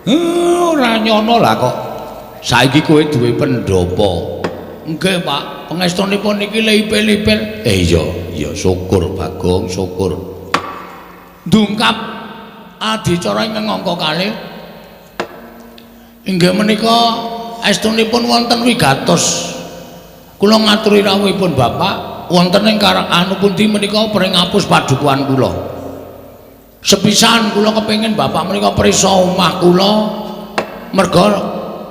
Ora nyono lah kok. Saiki kowe duwe pendopo. Nggih, Pak. Pangestunipun niki lipil-lipil. Iya, iya syukur Bagong, syukur. Ndungkap adicara ingkang angka kalih. Inggih menika estunipun wonten wigatos. Kula ngaturi rawuhipun Bapak wonten ing karang anu pundi menika Pringapus padukuhan kula. Sepisan kula kepengin Bapak menika prisa omah kula merga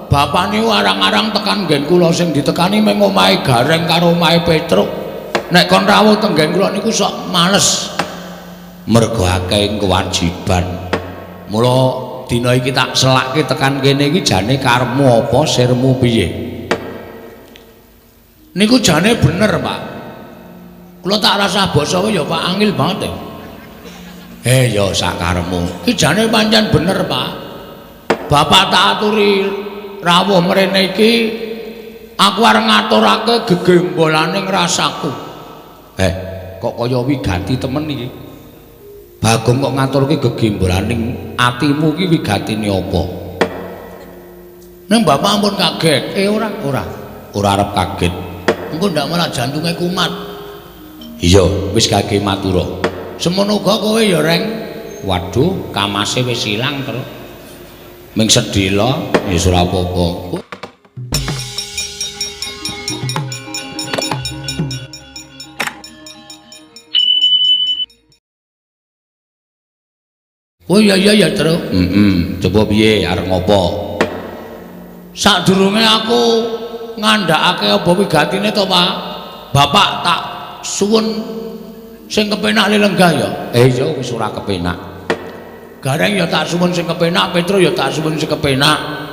bapak niku arang-arang tekan nggen kula sing ditekani mung omahe Gareng karo omahe Petruk. Nek kon rawuh teng nggen kula niku sok males. Mergo akeh kewajiban. Mula dina iki tak selake tekan kene iki jane karepmu apa sirmu piye? Niku jane bener, Pak. Kula tak rasah basa ya Pak, angil banget. Ya sakarepmu. Iki jane pancen bener, Pak. Bapak tak aturi rawuh mrene iki aku arep ngaturake gegembolane rasaku. Kok kaya wigati temen iki? Bagong kok ngaturke gegembolaning atimu iki wigatine apa? Ning bapak ampun kaget. Ora, ora. Ora arep kaget. Engko ndak malah jantunge kumat. Iya, wis kage matura. Semono uga kowe ya, Reng. Waduh, kamase wis ilang terus. Ming sedhela ya ora apa-apa. Oh iya iya ya, Truk. Heeh, coba piye arep ngopo? Sadurunge aku ngandhakake apa wigatine to, Pak? Bapak tak suwun sing kepenak lenggah ya. Iya wis ora kepenak. Gareng ya tak suwun sing kepenak, Petro ya tak suwun sing kepenak.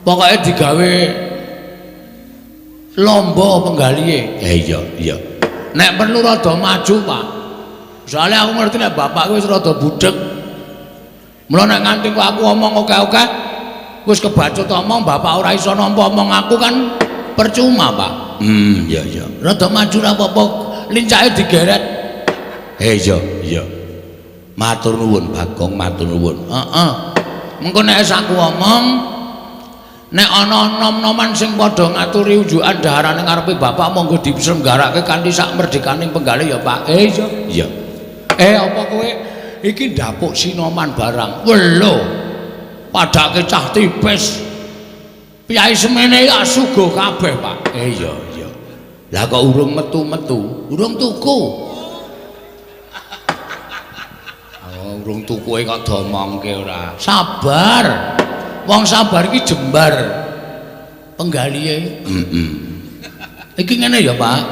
Pokoke digawe lomba penggalihe. Iya iya. Nek perlu rada maju, Pak. Soale aku ngerti nek bapakku wis rada budheg. Mula nek nganti kok aku omong oke-oke wis kebacut omong bapak ora iso nampa omong aku kan percuma, Pak. Iya iya. Rada maju ora apa-apa, lincake digeret. Iya iya. Matur nuwun Bagong, matur nuwun. Heeh. Mengko nek wis aku omong nek ana nom-noman sing padha ngaturi unjukan daharane ngarepe bapak monggo diselenggarake kanthi sak merdekaning penggalih ya, Pak. Iya. Iya. Apa kowe iki ndapuk sinoman barang. Welo. Padake cah tipis. Piyai semene ya suguh kabeh, Pak. Iya iya. Lah kok urung metu-metu? Urung tuku. Oh, urung tukuke kok domongke ora. Sabar. Wong sabar iki jembar penggalihe. Heeh. Iki ngene ya, Pak.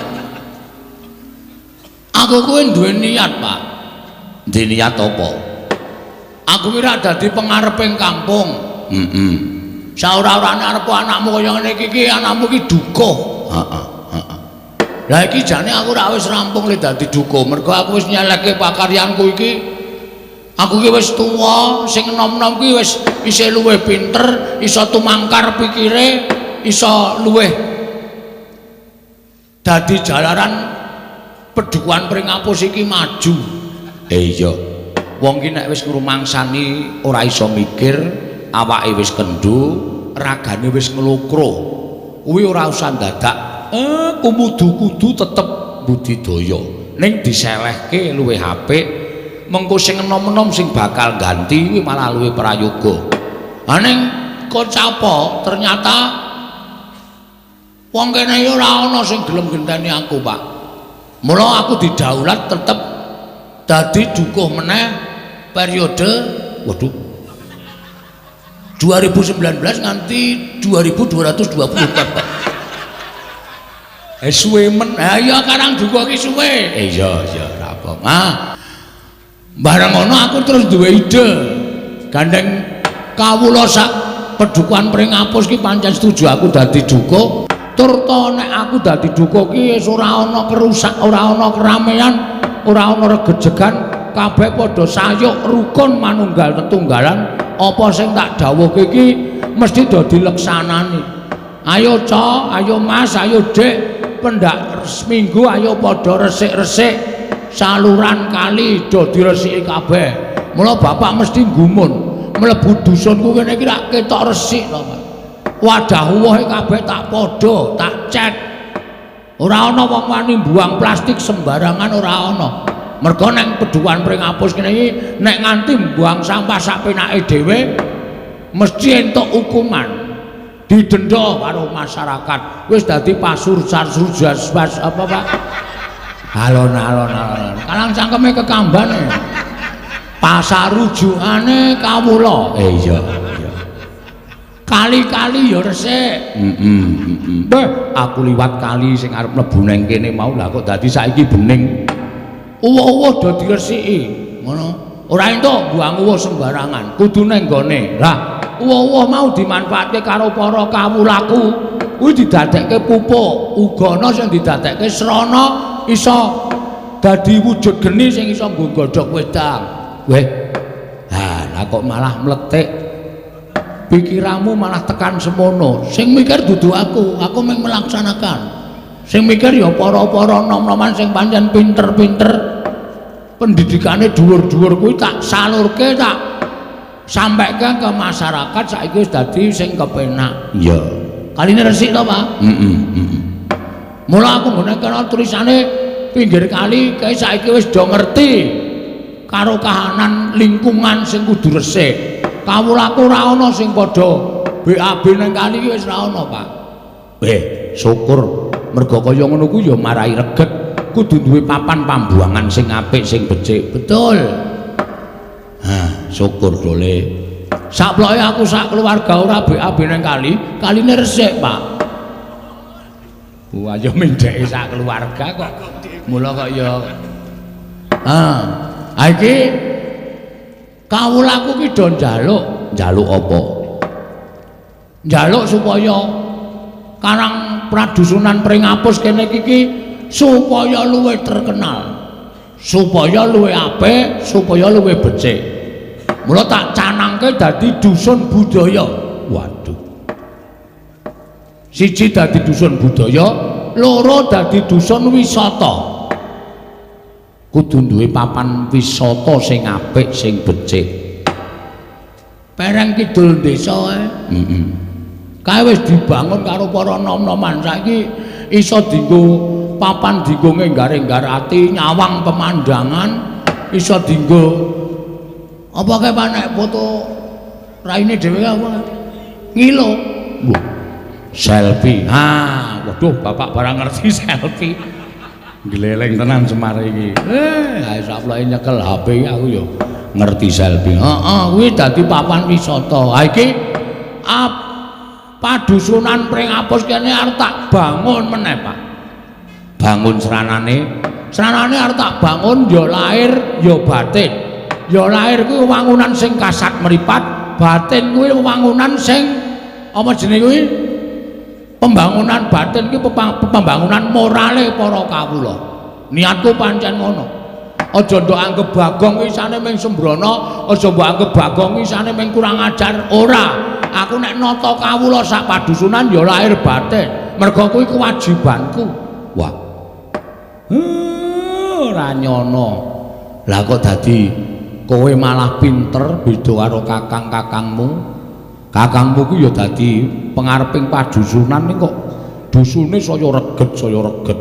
Aku kuwi duwe niat, Pak. Duwe niat apa? Aku ki ra dadi pengareping kampung. Heeh. Saora-orane arep anakmu kaya ngene iki ki anakmu ki dukuh. Heeh, heeh. Lah iki jane aku ra wis rampung le dadi dukuh, mergo aku wis nyelehke pakaryanku iki. Aku ki wis tuwa, sing enom-enom ki wis isih luwih pinter, iso tumangkar pikire, iso luwih dadi jalaran pedukuhan Pringapus iki maju. Iya. Wong ki nek wis ngrumangsani ora iso mikir, awake wis kendho, ragane wis nglokro. Kuwi ora usah dadak kumudu-kudu tetep budidaya. Ning diselehke luwih apik. Mengko sing enom-enom sing bakal ganti kuwi malah luwih prayoga. Ha ning kocapa ternyata wong kene ora ana sing gelem genteni aku, Pak. Mula aku didaulat tetep dadi dukuh meneh periode waduh 2019 nganti 2224, Pak. Suwe men. Ha iya karang dukuh iki suwe. Iya iya ora apa. Ah. Bareng ngono aku terus duwe ide. Gandeng kawula sak pedukuhan Pringapus ki pancen setuju aku dadi dukuh. Tur to nek aku dadi dukuh ki wis ora ana kerusak, ora ana keramaian, ora ana regejegan, kabeh padha sayuk rukun manunggal tetunggalan. Apa sing tak dawuhke iki mesti do dileksanani. Ayo Ca, ayo Mas, ayo Dik, pendak seminggu ayo padha resik-resik saluran kali do diresiki kabeh. Mula bapak mesti gumun. Mlebu dusunku kene iki rak ketok resik to, Pak. Wadah uwohe kabeh tak padha, tak cet. Ora ana wong wani mbuang plastik sembarangan, ora ana. Mergo nang Peduwan Pringapus kene iki nek nganti mbuang sampah sak penake dhewe mesti entuk hukuman. Didenda karo masyarakat. Wis dadi pasur sarsujas pas apa, Pak? Alon-alon alon. Kalang cangkeme kekamban. Pasarujukane kawula. Iya, iya. Kali-kali ya resik. Heeh, heeh. Beh, aku liwat kali sing arep mlebu nang kene mau, lah kok dadi saiki bening. Uwuh-uwuh do diresiki. Ngono. Ora entuk buang uwuh sembarangan, kudu nang gone. Lah, uwuh-uwuh mau dimanfaatke karo para kawulaku. Kuwi didadekke pupuk, uga ana sing didadekke srana iso dadi wujud geni sing iso nggo godhog wedang. Weh. Ha, lah kok malah mletik. Pikiranmu malah tekan semono. Sing mikir dudu aku, aku mung melaksanakan. Sing mikir ya para-para nom-noman sing pancen pinter-pinter. Pendidikane dhuwur-dhuwur kuwi tak salurke, tak sampaike ke masyarakat, saiki wis dadi sing kepenak. Iya. Kaline resik to, Pak? Heeh, heeh. Mula aku nggone kono tulisane pinggir kali kae saiki wis do ngerti karo kahanan lingkungan sing kudu resik. Kawulaku ora ana sing padha BAB nang kali iki wis ora ana, Pak. Syukur. Mergo kaya ngono kuwi ya marai reget. Kudu duwe papan pambuangan sing apik sing becik. Betul. Hah, syukur dole. Saploke aku sak keluarga ora BAB nang kali, kaline resik, Pak. Wah, ya mendheke sak keluarga kok. Mula kok ya. Ah, iki kawulaku ki do njaluk, njaluk apa? Njaluk supaya Karang Pradusunan Pringapus kene iki supaya luwih terkenal, supaya luwih apik, supaya luwih becik. Mula tak canangke dadi dusun budaya. Waduh. Siji dadi dusun budaya, loro dadi dusun wisata. Kudu duwe papan wisata sing apik, sing becik. Pereng kidul desa ae. Heeh. Kae wis dibangun karo para nom-noman, saiki iso dienggo papan dienggo ngenggar-enggar ati, nyawang pemandangan, iso dienggo apa kae Pak nek foto raine dhewe apa? Ngilo. Wah. Selfie. Ha, waduh bapak barang ngerti selfie. Gleleng tenan Semar iki. Eh, saploke nyekel HP aku ya ngerti selfie. Heeh, kuwi dadi papan wisata. Ha iki Padusunan Pringapus kene arep tak bangun meneh, Pak. Bangun sranane. Sranane arep tak bangun ya lahir ya batin. Ya lahir kuwi wangunan sing kasat mripat, batin kuwi wangunan sing apa jenenge kuwi? Pembangunan batin kuwi pembangunan morale para kawula. Niatku pancen ngono. Aja ndok anggep Bagong isane mung sembrono, aja mbok anggep Bagong isane mung kurang ajar, ora. Aku nek nata kawula sak padusunan ya lahir batin. Merga kuwi kewajibanku. Wah. Ora nyono. Lah kok dadi kowe malah pinter beda karo kakang-kakangmu. Kakangmu ku ya dadi pengareping padusunan ning kok dusune saya reget, saya reget,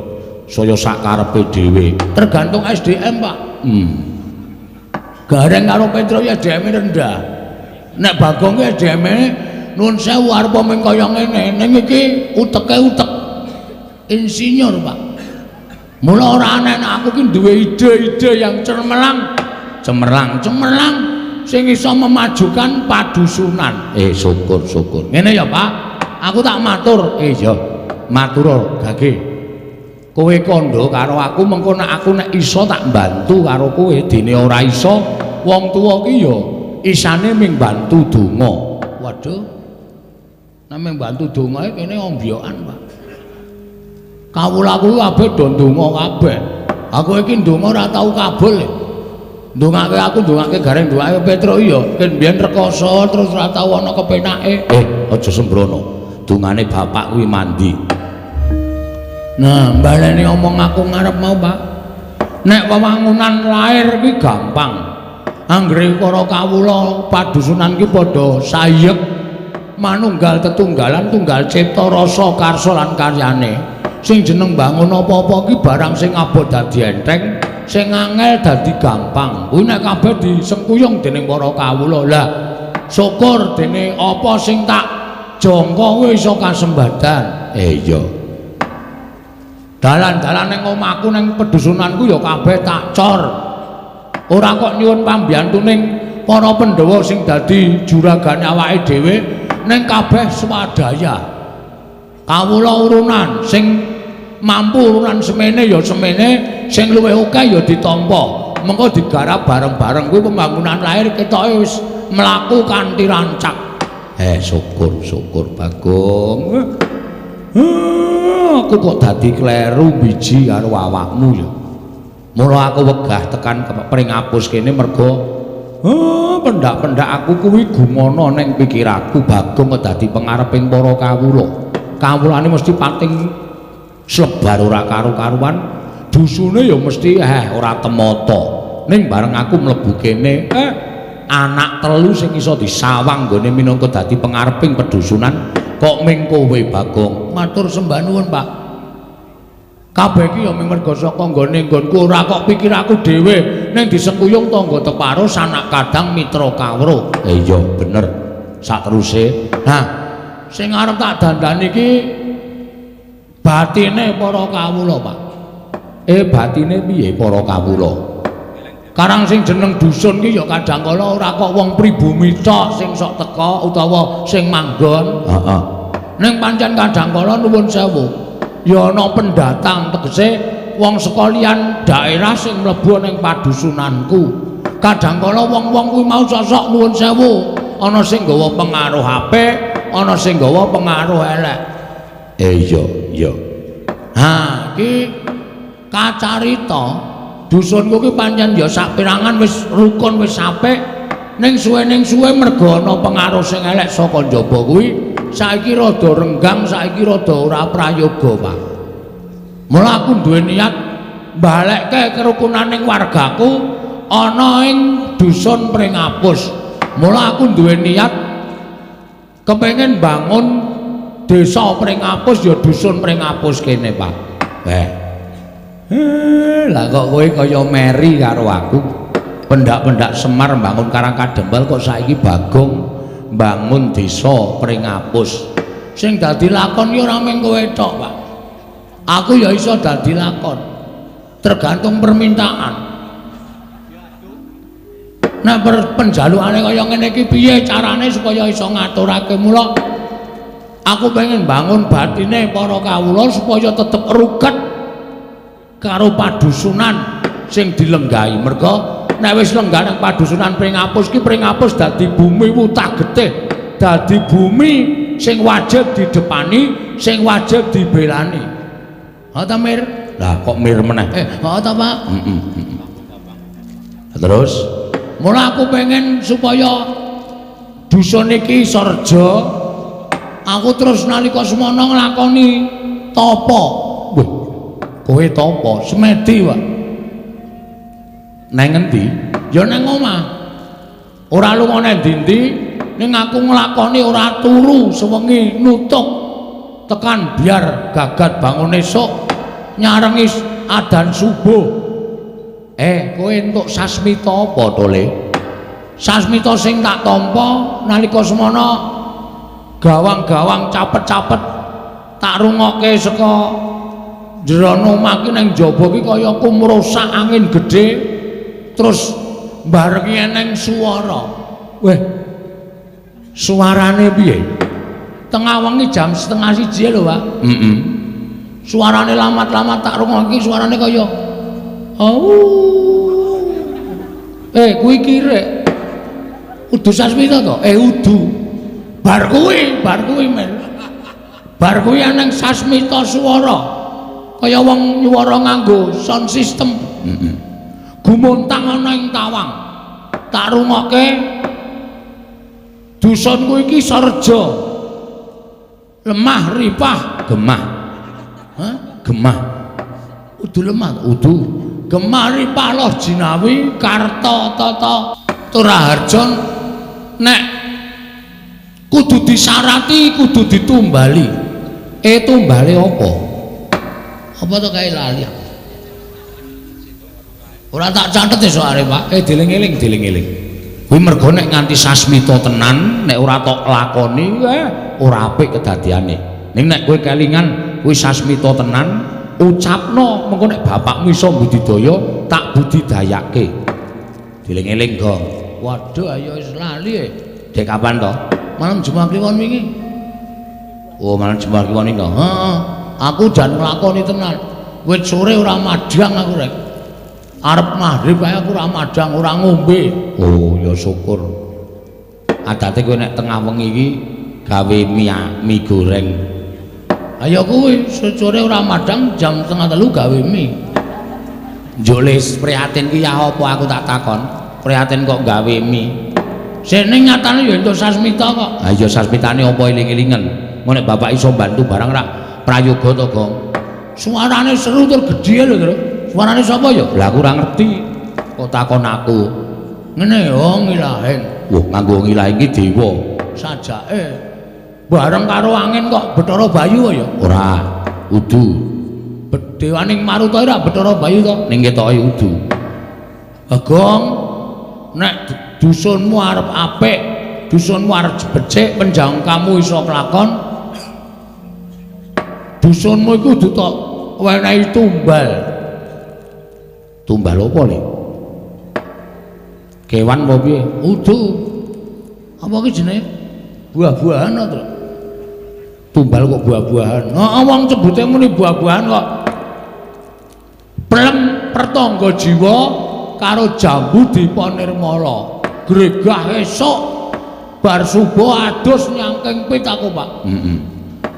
saya sak karepe dhewe. Tergantung SDM, Pak. Gareng karo Petro ya SDM rendah. Nek Bagong ki SDM nuwun sewu arep mung kaya ngene, ning iki uteke utek insinyur, Pak. Mula ora aneh nek aku ki duwe ide-ide yang cemerlang, cemerlang, cemerlang sing iso memajukan padusunan. Syukur, syukur. Ngene ya, Pak. Aku tak matur. Iya, matur gage. Kowe kandha karo aku mengko nek aku nek iso tak bantu karo kowe, dene ora iso wong tuwa ki ya isane ming bantu donga. Waduh. Nek ming bantu donga kene ombyokan, Pak. Kawulaku kabeh do ndonga kabeh. Aku iki ndonga ora tau kabul. Ndongake aku, ndongake Gareng, ndongake Petro iya, ken biyen rekoso terus ora tau ana kepenake. Aja sembrono. Dongane bapak kuwi mandi. Nah, baleni omong aku ngarep mau, Pak. Nek wewangunan lahir kuwi gampang. Anggere para kawula padusunan ki padha sayek manunggal tetunggalan tunggal cipta rasa karsa lan karyane. Sing jeneng bangun apa-apa ki barang sing abot dadi enteng, sing angel dadi gampang. Kuwi nek kabeh disengkuyung dening para kawula. Lah, syukur dene apa sing tak jangka kuwi iso kasembadan. Iya. Dalan-dalan ning omahku ning pedusunanku ya kabeh tak cor. Ora kok nyuwun pambiyantu ning para Pandhawa sing dadi juragane awake dhewe, ning kabeh swadaya. Kawula urunan sing mampu urunan semene ya semene, sing luwih akeh ya ditampa. Mengko digarap bareng-bareng kuwi pembangunan lahir ketoke wis mlaku kanthi rancak. Syukur syukur Bagong. Aku kok dadi kleru biji karo awakmu ya. Mula aku wegah tekan Pringapus kene mergo pendak-pendak aku kuwi gumana ning pikiraku Bagong kok dadi pengareping para kawula. Kawulane mesti pating slebar ora karu-karuan, dusune ya mesti ora temata. Ning bareng aku mlebu kene, anak telu sing iso disawang nggone minangka dadi pengareping pedusunan kok ming kowe Bagong. Matur sembah nuwun, Pak. Kabeh iki ya mung merga saka nggone nggonku, ora kok pikiraku dhewe, ning disengkuyung tangga teparo sanak kadang mitra kawruh. Iya bener. Sateruse, nah sing arep tak dandani iki batine para kawula, Pak. Batine piye para kawula? Karang sing jeneng dusun ki ya kadang kala ora kok wong pribumi tok sing sok teka utawa sing manggon. Heeh. Ning pancen kadang kala nuwun sewu, ya ana pendatang, tegese wong sekalian daerah sing mlebu ning padusunanku. Kadang kala wong-wong kuwi mau sosok nuwun sewu, ana sing nggawa pengaruh apik, ana sing nggawa pengaruh elek. Iya, iya. Ha, iki kacarita dusunku ki pancen ya saperangan wis rukun wis apik, ning suwe ning suwe merga ana pengaruh sing elek saka njaba kuwi saiki rada renggang, saiki rada ora prayoga, Pak. Mula aku duwe niat balekke kerukunaning wargaku ana ing dusun Pringapus. Mula aku duwe niat kepengin bangun desa Pringapus ya dusun Pringapus kene, Pak. Lah kok kowe kaya meri karo aku. Pendak-pendak Semar bangun Karang Kadempel kok saiki Bagong bangun desa Pringapus. Sing dadi lakon ya ora mung kowe tok, Pak. Aku ya iso dadi lakon. Tergantung permintaan. Nek penjalukane kaya ngene iki piye carane supaya iso ngaturake? Mula aku pengen bangun batine para kawula supaya tetep ruket karo padusunan sing dilenggahi. Merga nek wis lenggah nang padusunan Pringapus ki, Pringapus dadi bumi wutah getih, dadi bumi sing wajib didepani, sing wajib dibelani. Ha ta, Mir? Lah kok Mir meneh? Ha ta, Pak? Heeh. Terus mula aku pengen supaya dusun iki iso reja. Aku terus nalika semono nglakoni tapa. Wah, kowe tapa? Semedi, Pak. Neng endi? Ya neng omah. Ora lunga nang ndi-ndi, ning aku nglakoni ora turu sewengi nutuk tekan biar gagat bangun esuk nyarengi adan subuh. Kowe entuk sasmita apa to, Le? Sasmita sing tak tampa nalika semono gawang-gawang capet-capet tak rungokke saka jero omah ki nang jaba ki kaya kumrusak angin gedhe terus barengi eneng swara. Weh, suarane piye? Tengah wengi jam 12.30 lho, Pak. Heeh. Suarane lamat-lamat tak rungokke suarane kaya au. Kuwi kirek. Udu sasmita to? Udu. Bar kuwi men. Bar kuwi eneng sasmita swara. Kaya wong nyuwara nganggo sound system. Heeh. Gumuntang ana ing tawang. Tak rungokke dusunku iki sarja. Lemah ripah gemah. Hah? Gemah. Udu lemah, udu. Gemah ripah loh jinawi karta tata Catur Raharja nek kudu disarati, kudu ditumbali. Tumbale apa? Apa to kae lali aku? Ora tak catet ya soalé, Pak. Dieling-eling, dieling-eling. Kuwi mergo nek nganti sasmita tenan, nek ora tok lakoni, ora apik kedadiane. Ning nek kowe kelingan kuwi sasmita tenan, ucapno mengko nek bapakmu iso budidaya, tak budidayake. Dieling-eling, Gong. Waduh, ayo wis lali e. Dek kapan to? Malam Jumat Kliwon wingi. Oh, malam Jumat Kliwon iki to. Heeh. Aku jan nglakoni tenan. Wit sore ora madhang aku rek. Arep maghrib ae aku ora madhang, ora ngombe. Oh, ya syukur. Adate kowe nek tengah wengi iki gawe mie goreng. Ayo kuwi sore ora madhang jam 2:30 gawe mie. Njuk prihatin ki ya apa aku tak takon. Prihatin kok gawe mie. Sene nyatane ya entuk sasmita kok. Ha iya sasmitane apa eling-elingen. Engko nek bapak iso bantu barang rak prayoga to, Gong. Suarane seru tur gedhe lho, Tru. Suarane sapa ya? Lah aku ora ngerti. Kok takon aku. Ngene yo ngilahing. Wah, nganggo ngilahing iki dewa. Sajake bareng karo angin kok Bathara Bayu ya? Ora, udu. Dewaning Maruta ora Bathara Bayu to? Ning ketoke udu. Gong, nek dusunmu arep apik, dusunmu arep becik, penjangkamu iso kelakon. Dusunmu iku kudu tok wenehi tumbal. Tumbal apa le? Kewan apa piye? Udu. Apa ki jenenge? Buah-buahan to. Tumbal kok buah-buahan. Heeh, wong cebute muni buah-buahan kok. Plem pertangga jiwa karo jambu dipa nirmala. Gregah esuk bar subuh adus nyangking pit aku, Pak. Heeh.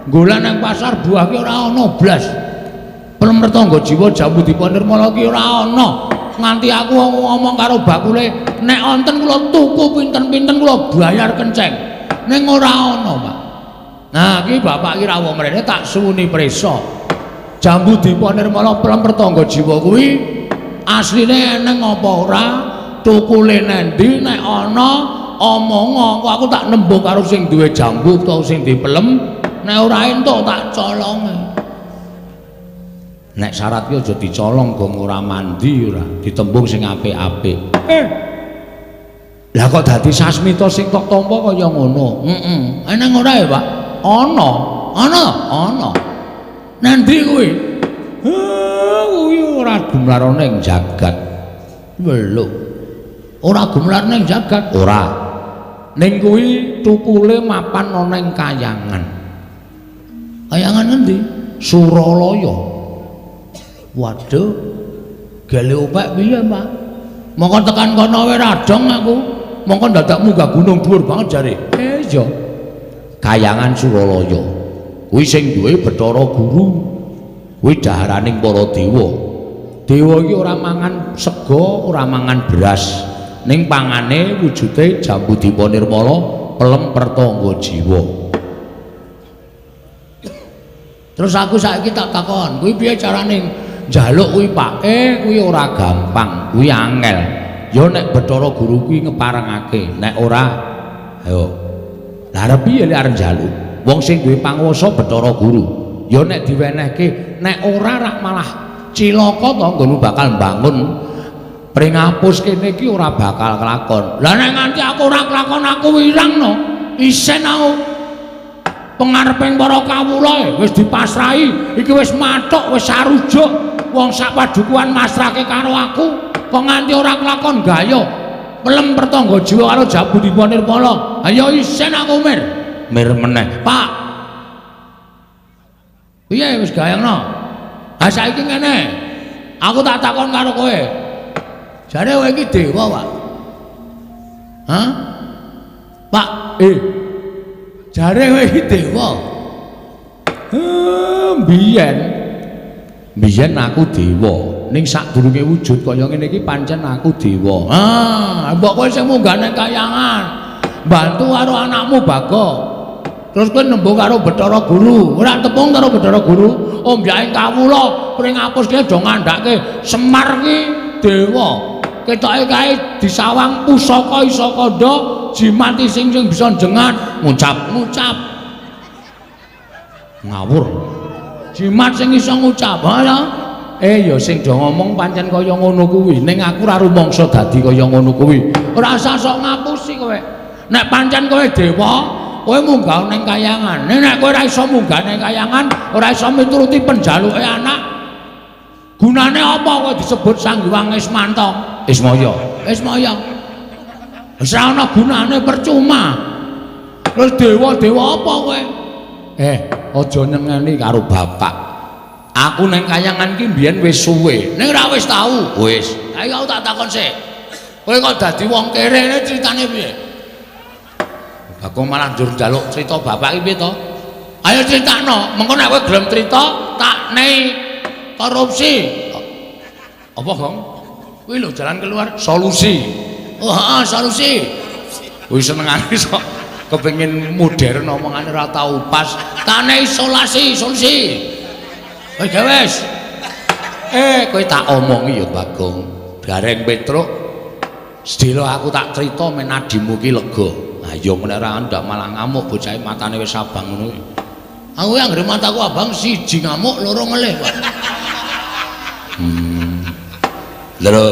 Golek nang pasar buah ki ora ana blas. Plem pertangga jiwa jambu dipa nirmala ki ora ana. Nganti aku ngomong karo bakule, nek wonten kula tuku pinten-pinten kula bayar kenceng. Ning ora ana, Pak. Nah, ki bapak ki rawuh mrene tak suwuni prisa. Jambu dipa nirmala plem pertangga jiwa kuwi asline eneng apa ora? Tukule nendi nek ana omonga kok aku tak nembung karo sing duwe jambu utawa sing dipelem, nek ora entuk tak colonge. Nek syarat ki aja dicolong gong ora mandi ora, ditembung sing apik-apik. Lah kok dadi sasmita sing tok tampa kaya ngono? Heeh. Eneng ora ya, Pak? Ana. Ana? Ana. Nandi kuwi? Kuwi ora gumlar ning jagat. Lho. Ora gumlar ning jagat? Ora. Ning kuwi tukule mapan ana ning kayangan. Kayangan ngendi? Suralaya. Waduh. Gale opek piye, Pak? Mongko tekan kono wae radong aku. Mongko dadak munggah gunung dhuwur banget jare. Iya. Kayangan Suralaya. Kuwi sing duwe Bathara Guru. Kuwi daharaning para dewa. Dewa iki ora mangan sega, ora mangan beras. Ning pangane wujude jambu dipa nirmala, pelem pertangga jiwa. Terus aku saiki tak takon, kuwi piye carane njaluk kuwi, Pak? Kuwi ora gampang, kuwi angel. Ya nek Bathara Guru kuwi ngeparengake, nek ora ayo. Lah arep piye lek arep njaluk? Wong sing duwe panguwasa Bathara Guru. Ya nek diwenehke, nek ora rak malah cilaka to nggonmu bakal mbangun pringapus kene iki ora bakal kelakon. Lah nek nganti aku ora kelakon aku wirang no. Isen aku. Pengareping para kawula wis dipasrahi, iki wis mathuk, wis sarujuk. Wong sak padukuhan masrahke karo aku, kok nganti ora kelakon gaya. Pelem pertangga jiwa karo Jambu Dipa Nirmala. Ayo isen aku mir. Mir meneh, Pak. Piye wis gayangno? Ha saiki ngene. Aku tak takon karo kowe. Jare kowe iki dewa, Pak. Hah? Pak, Jare kowe iki dewa. Biyen. Biyen aku dewa. Ning sadurunge wujud kaya ngene iki pancen aku dewa. Ah, mbok kowe sing munggah nang kayangan. Bantu karo anakmu Bagong. Terus kowe nembung karo Bathara Guru. Ora tepung karo Bathara Guru. Ombyake kawula pring apus ki do ngandhake Semar ki dewa. Ketoke kae disawang pusaka iso kandha, jimat sing sing bisa jengat, ngucap-ngucap. Ngawur. Jimat sing iso ngucap, ha? Eh ya sing do ngomong pancen kaya ngono kuwi, ning aku ora rumangsa dadi kaya ngono kuwi. Ora usah sok ngapusi kowe. Nek pancen kowe dewa, kowe munggah ning kayangan. Nek kowe ora iso munggah ning kayangan, ora iso mituruti penjaluke anak, gunane apa kowe disebut Sang Hyang Ismanta? Ismaya. Ismaya. Wis ora ana gunane, percuma. Terus dewa-dewa apa kowe? Eh, aja nyengeni karo bapak. Aku ning kayangan ki mbiyen wis suwe. Ning ora wis tau. Wis. Ayo aku tak takon sik. Kowe kok dadi wong kere ne critane piye? Bagong malah njur njaluk crita bapak ki piye to? Ayo critakno, mengko nek kowe gelem crita tak nei korupsi. Apa, Gong? Kuwi lho jalan keluar solusi. Oh, heeh, solusi. Kuwi senengane sok kepengin modern omongane ora tau pas. Tak nei isolasi, solusi. Wis wis. Eh, kowe tak omongi ya, Bagong. Gareng Petruk. Sedelo aku tak crita men adimu ki lega. Ayo nek ora ndak malah ngamuk bocahe matane wis abang ngono kuwi. Aku anggere mataku abang siji ngamuk, loro ngelih, Pak. Lho.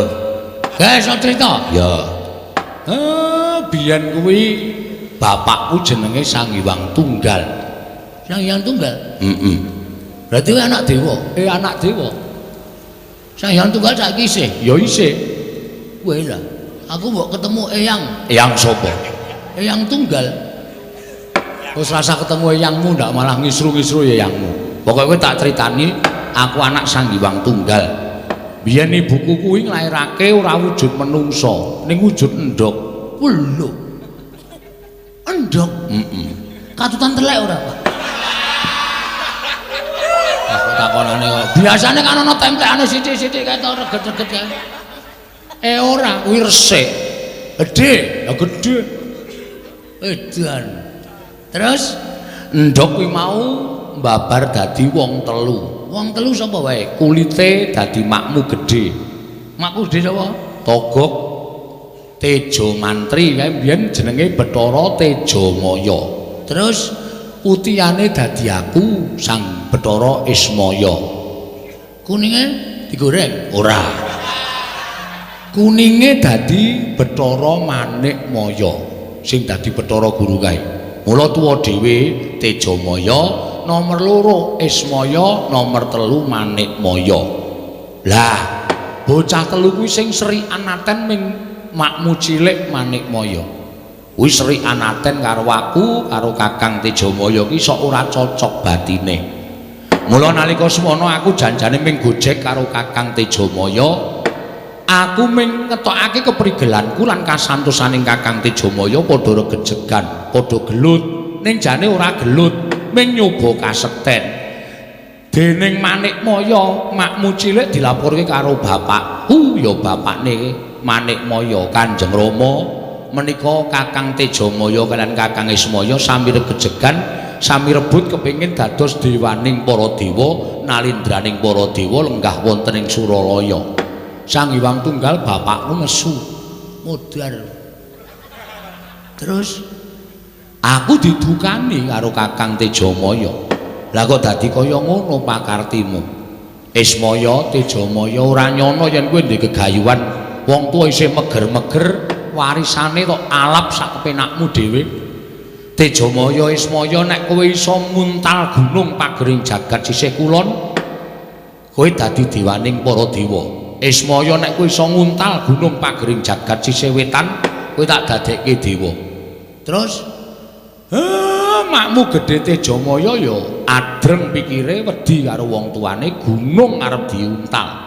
Guys, iso crita? Ya. Eh, biyen kuwi bapakku jenenge Sang Hyang Tunggal. Sang Hyang Tunggal? Heeh. Berarti kowe anak dewa? Eh, anak dewa. Sang Hyang Tunggal saiki isih? Ya isih. Kowe lah. Aku mbok ketemu eyang. Eyang sapa? Eyang Tunggal. Wis rasa ketemu eyangmu ndak malah ngisru-ngisru ya eyangmu. Pokoke kowe tak critani, aku anak Sang Hyang Tunggal. Biyen ibuku kuwi nglairake ora wujud menungsa, ning wujud endhog. Lho. Endhog? Heeh. Katutan telek ora, Pak? Aku takonane kok. Biasane kan ana templekane sithik-sithik kae to reget-reget kae. Eh ora, kuwi resik. Gedhe, ya gedhe. Edan. Terus endhog kuwi mau mbabar dadi wong telu. Wong telu sapa wae? Kulite dadi makmu gedhe. Makmu gedhe sapa? Togok Tejo Mantri kae mbiyen jenenge Bathara Tejamaya. Terus putihane dadi aku Sang Bathara Ismaya. Kuninge digoreng? Ora. Kuninge dadi Bathara Manikmaya sing dadi Bathara Guru kae. Mula tuwa dhewe Tejamaya, nomor loro Ismaya, nomor telu Manikmaya. Lah, bocah telu kuwi sing seri anaten ming makmu cilik Manikmaya. Kuwi seri anaten karo aku, karo Kakang Tejamaya ki sok ora cocok batine. Mula nalika semono aku janjane ming gojek karo Kakang Tejamaya. Aku ming ngetokake keprigelanku lan kasantosaning Kakang Tejamaya padha regejegan, padha gelut. Ning jane ora gelut, ming nyoba kasekten. Dening Manikmaya, makmu cilik dilaporke karo bapakku, ya bapakne Manikmaya, Kanjeng Rama. Menika Kakang Tejamaya kaliyan Kakang Ismaya sami regejegan, sami rebut kepengin dados dewaning para dewa, nalindraning para dewa lenggah wonten ing Suralaya. Sang Hyang Tunggal bapakku nesu modar. Terus aku didukani karo Kakang Tejamaya. Lah kok dadi kaya ngono pakartimu? Ismaya, Tejamaya ora nyono yen kowe ndek gegayuhan wong tuwa isih meger-meger warisane tok alap sak kepenakmu dhewe. Tejamaya, Ismaya nek kowe iso muntal gunung pagering jagat sisih kulon, kowe dadi dewaning para dewa. Ismaya nek kowe iso nguntal gunung pagering jagat sisih wetan, kowe tak dadekke dewa. Terus makmu gedhe Tejamaya ya adreng pikire wedi karo wong tuane, gunung arep diuntal.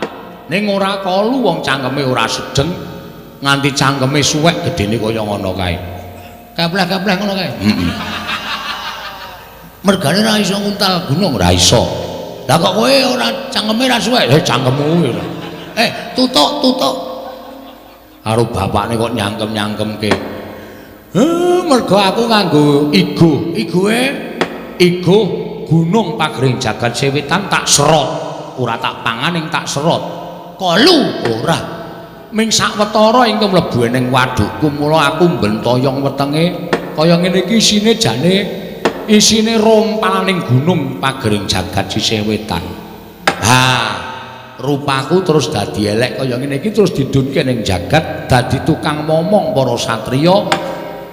Ning ora kalu wong cangkeme ora sedeng, nganti cangkeme suwek gedene kaya ngono kae. Kepleh-kepleh ngono kae. Heeh. Mergane ora iso nguntal gunung, ora iso. Lah kok kowe ora cangkeme ora suwek? Eh cangkemmu kuwi ora. Eh, tutuk, tutuk. Karo bapakne kok nyangkem-nyangkemke. Eh, mergo aku nganggo igo. Igoe igo gunung pagering jagat sewetan tak serot. Ora tak pangan ning tak serot. Kolu ora. Ming sawetara ingkang mlebu ning wadukku, mula aku mbentoyong wetenge kaya ngene iki isine jane isine rompalaning gunung pagering jagat sisih wetan. Ha, rupaku terus dadi elek kaya ngene iki terus didunke ning jagat dadi tukang momong para satriya.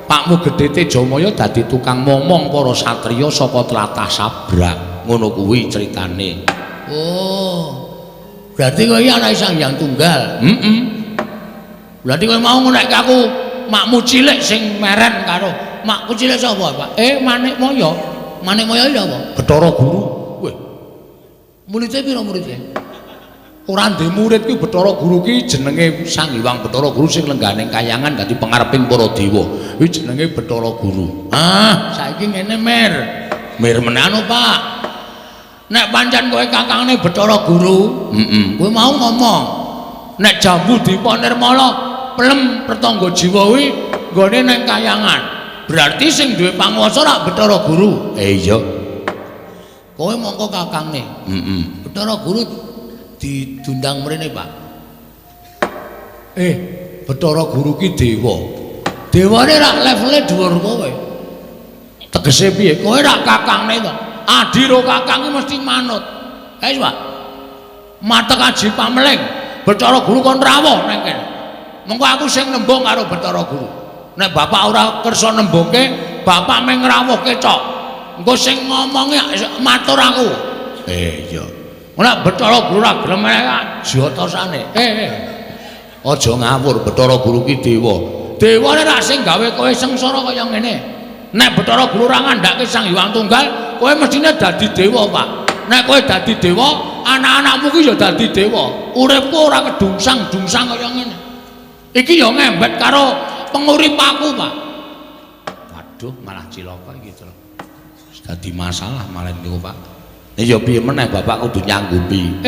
Pakmu Gedhe Tejamaya dadi tukang momong para satriya saka tlatah Sabrang. Ngono kuwi critane. Oh. Berarti kowe iki anake Sang Hyang Tunggal. Heeh. Berarti kowe mau ngonekke aku makmu cilik sing meren karo makku cilik sapa, Pak? Manikmaya. Manikmaya iki apa? Bathara Guru. Weh. Murite pira murite? Ora ndek murid kuwi Bathara Guru ki jenenge Sang Hyang Bathara Guru sing lenggah ning kayangan dadi pengareping para dewa. Kuwi jenenge Bathara Guru. Ah, saiki ngene Mir. Mir menano, Pak. Nek pancen kowe kakangne Bathara Guru, heeh, kowe mau ngomong nek Jambu Dipa Nirmala pelem pertangga jiwa kuwi nggone ning kayangan. Berarti sing duwe panguwasa rak Bathara Guru. Iya. Kowe mongko kakangne. Heeh. Bathara Guru didundang mrene, Pak. Bathara Guru ki dewa. Dewane rak levele dhuwur kowe. Tegese piye? Kowe rak kakangne to. Adi ro kakang ki mesti manut. Wis, Pak. Matek aji pameling. Bathara Guru kon rawuh nang kene. Mengko aku sing nembung karo Bathara Guru. Nek bapak ora kersa nembungke, bapak mung ngrawuhke cok. Engko sing ngomongi matur aku. Iya. Nek Bathara Guru ora gelem jotosane. Aja ngawur, Bathara Guru ki dewa. Dewane rak sing gawe kowe sengsara kaya ngene. Nek Bathara Guru ora ngandhake Sang Hyang Tunggal, kowe mestine dadi dewa, Pak. Nek kowe dadi dewa, anak-anakmu ki ya dadi dewa. Uripku ora kedungsang-dungsang kaya ngene. Iki ya ngembet karo pengurip aku, Pak. Waduh, malah cilaka iki to. Dadi masalah malah niku, Pak. Ya piye meneh bapak kudu nyanggupi.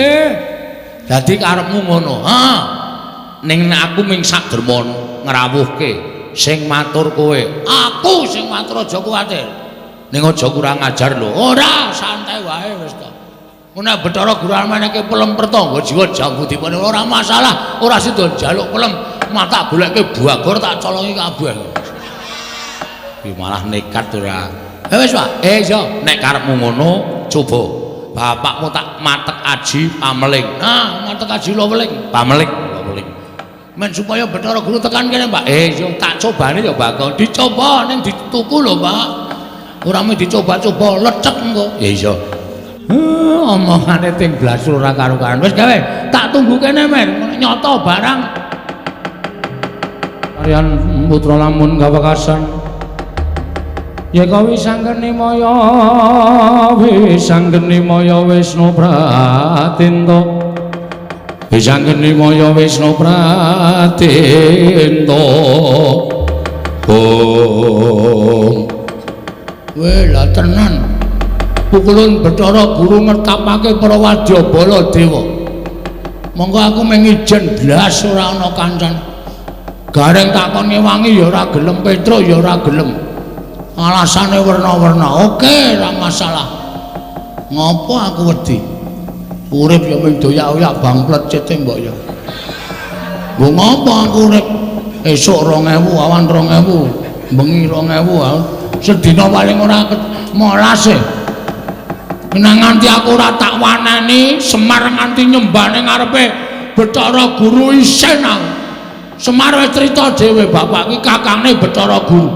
Dadi karepmu ngono. Ha. Ning nek aku ming sak derma ngrawuhke sing matur kowe. Aku sing matur aja kuwatir. Ning aja kurang ajar lho. Ora, santai wae wis to. Nek Bathara Guru meneke pelem pertangga jiwa Jambu Dipa ora masalah, ora sida njaluk pelem, mata goleke buagor tak colongi kabeh. Iki malah nekat ora. Wis, Pak. Iya, nek karepmu ngono, coba bapakmu tak matek aji pameling. Nah, matek aji weling, pameling, weling. Men supaya Bathara Guru tekan kene, Pak. Iya, tak cobane ya, Bagong. Dicoba ning dituku lho, Pak. Ora mung dicoba-coba lecek engko. Iya. Omongane ting blas ora karo-karuan. Wis gawe, tak tunggu kene, Men. Nyoto barang. Aryan putra lamun kawekasan. Ya kawi sanggeni maya, wisanggeni maya Wisnu Pratinta. Wisanggeni maya Wisnu Pratinta. Om. Weh, lah tenan. Pukulun Bathara Guru ngertapake para wadyabala dewa. Monggo aku mung ijen blas ora ana kancan. Gareng takon ngewangi ya ora gelem, Petruk ya ora gelem. Alasane werna-werna. Oke, ora masalah. Ngopo aku wedi? Urip ya mung doyak-oyak bangklet cete mbok ya. Nggo ngopo aku urip? Esuk 2000, awan 2000, bengi 2000, sedina paling ora molas e. Nek nganti aku ora tak waneni, Semar nganti nyembah ning ngarepe Bathara Guru isin aku. Semar wis crita dhewe bapak ki kakangne Bathara Guru.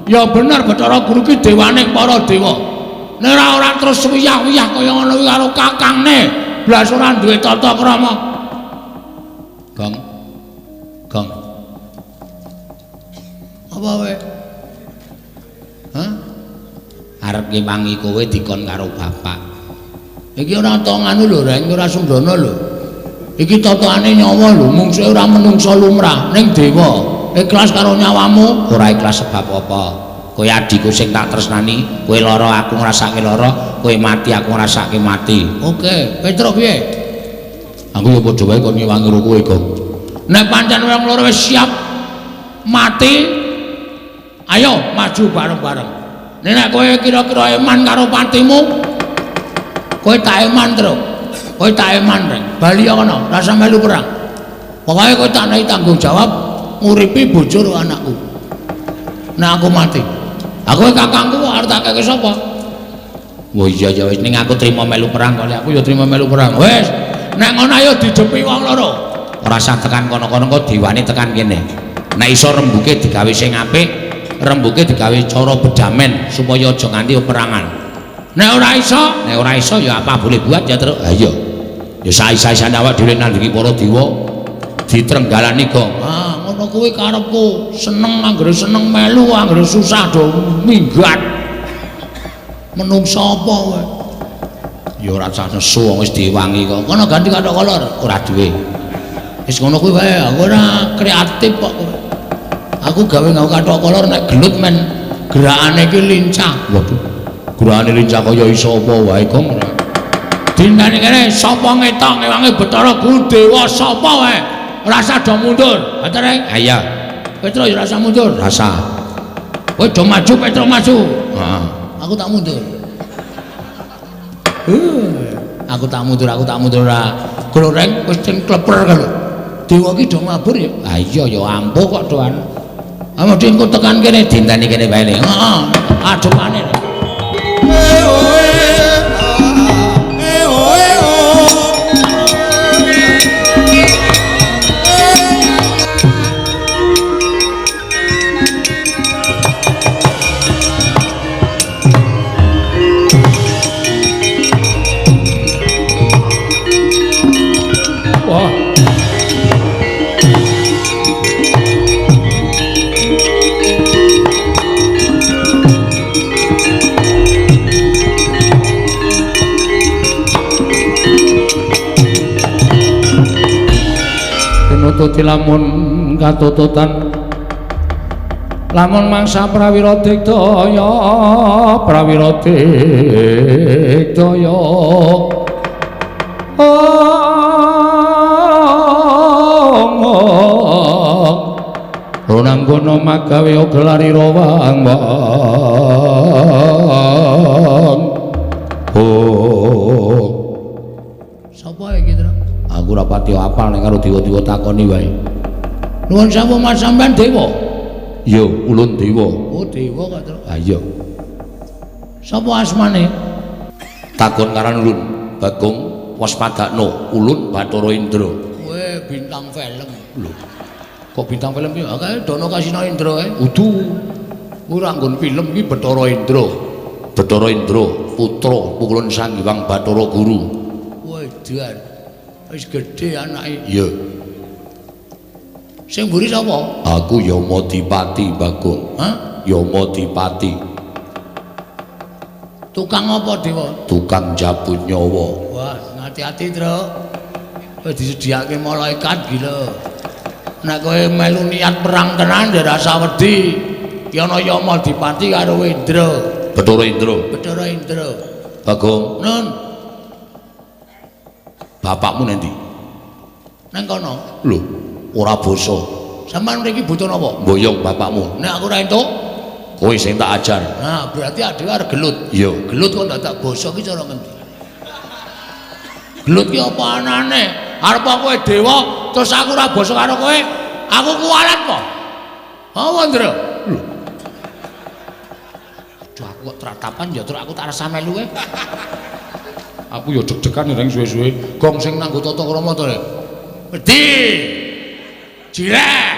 Ya bener Bathara Guru ki dewane para dewa. Nek ora terus wiyah-wiyah kaya ngono kuwi karo kakangne, blas ora duwe tata krama. Gong. Gong. Apa wae? Hah? Arep ngewangi kowe dikon karo bapak. Iki ora to nganu lho, Reng, ora sembrono lho. Iki totokane nyawa lho, mungsuhe ora menungsa lumrah, ning dewa. Ikhlas karo nyawamu, ora ikhlas sebab apa? Kowe adhiku sing tak tresnani, kowe lara aku ngrasake lara, kowe mati aku ngrasake mati. Oke, Petruk piye? Aku ya padha wae kon ngewangi karo kowe, Gong. Nek pancen wong loro wis siap mati, ayo maju bareng-bareng. Nek kowe kira-kira eman karo patimu, kowe tak eman, Truk. Kowe tak eman, Reng. Bali kono, rasa melu perang. Pokoke kowe tak nehi tanggung jawab nguripi bojo karo anakku. Nek aku mati. Aku kakangku arep tak keke sapa? Wah iya ya wis ning aku trima melu perang kali aku ya trima melu perang. Wis, nek ngono ayo didepi wong loro. Ora usah tekan kono-kono kok diwani tekan kene. Nek iso rembuke digawe sing apik, rembuke digawe cara bedamen supaya aja nganti peperangan. Nek ora iso ya apa boleh buat ya terus. Ha iya. Ya saisa-isane awak dhewe nandingi para dewa ditrenggalani gong. Ah, ngono kuwi karepku. Seneng anggere seneng melu, anggere susah do minggat. Menungsa apa kowe? Ya ora usah nesu wong wis diwangi kok. Kono ganti kathok kolor, ora duwe. Wis ngono kuwi wae, aku ora kreatif kok kowe. Aku gawe nggawe kathok kolor nek gelut men gerakane iki lincah. Waduh. Gerakane lincah kaya iso apa wae gong ora. Dintani kene sapa ngetok ngewangi Bathara Guru Dewa sapa wae. Ora usah do mundur. Atere? Ha iya. Petro ya ora usah mundur. Rasa. Kowe do maju, Petro maju. Heeh. Aku tak mundur. Aku tak mundur, aku tak mundur ora. Gloreng wis sing kleper kae lho. Dewa ki do mabur ya. Ha iya ya ampuh kok doan. Ha mesti engko tekan kene dinteni kene wae. Heeh. Adepane. Wah. Tinututi lamun katututan lamun mangsa prawira digdaya prawira digdaya Runanggono magawe gelarira wang wang. Oh. Sapa iki, Tru? Aku ora pati apal nek karo dewa-dewa takoni wae. Nuwun sewu Mas sampean dewa? Iya, ulun dewa. Oh, dewa kok, Tru. Ha iya. Sapa asmane? Takon karan ulun, Bagong Waspadakno, ulun Bathara Indra. Kowe bintang film. Lho. Kok bintang film ki? Kae Dono Kasino Indra kae. Udu. Ora nggon film iki Bathara Indra. Bathara Indra, putra Pukulun Sang Hyang Bathara Guru. Wedan. Wis gedhe anake. Iya. Sing mburi sapa? Aku Yamadipati, Bagong. Hah? Yamadipati. Tukang apa, Dewa? Tukang jabut nyawa. Wah, hati-hati, Tru. Wis disediake malaikat gila. Nek kowe melu niat perang tenan ya rasa wedi. Ki ana Yamadipati karo Indra. Bathara Indra. Bathara Indra. Bagong. Nun. Bapakmu nanti? Nang kono. Lho, ora basa. Sampeyan mriki butuh napa? Mboyong bapakmu. Nek aku ora entuk, kowe sing tak ajar. Nah, berarti adewe arep gelut. Iya, gelut kok dadak basa ki cara ngendi? Gelut ki apa anane? Arep kowe dewa terus aku ora basa karo kowe, aku kuwalat kok. Apa, Ndra? Lho. Aduh, aku kok tratapan ya terus aku tak rasa melu kowe. Aku ya deg-degan ning suwe-suwe. Gong sing nganggo tata krama to, Rek. Wedi. Jireh.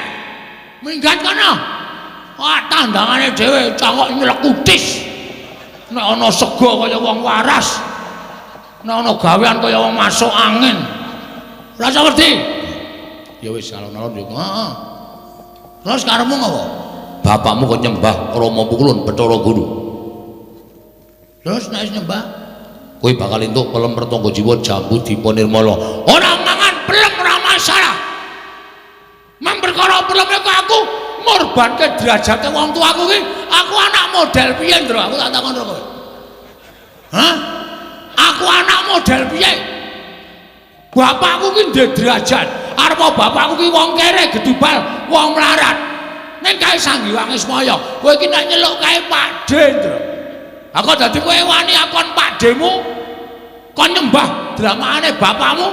Minggat kono. Wah, tandangane dhewe cangok nylekutis. Nek ana sega kaya wong waras. Nek ana gawean kaya wong masuk angin. Rasa wedi. Ya wis alon-alon yo. Heeh. Terus karepmu ngopo? Bapakmu kok nyembah Rama Pukulun Bathara Guru. Terus nek wis nyembah, kowe bakal entuk pelem pertangga jiwa Jambu Dipa Nirmala. Ora mangan pelem ora masalah. Mang perkara pelem kok aku ngorbanke derajate wong tuaku ki, aku anak model piye, Ndra? Aku tak takon kowe. Hah? Aku anak model piye? Bapakku ki ndek derajat. Arep bapakku ki wong kere gedubal, wong melarat. Ning kae Sang Hyang Ismaya, kowe iki nek nyeluk kae Pakde, Ndra. Aku dadi kowe wani akon Pakdemu kon nyembah dramakane bapakmu.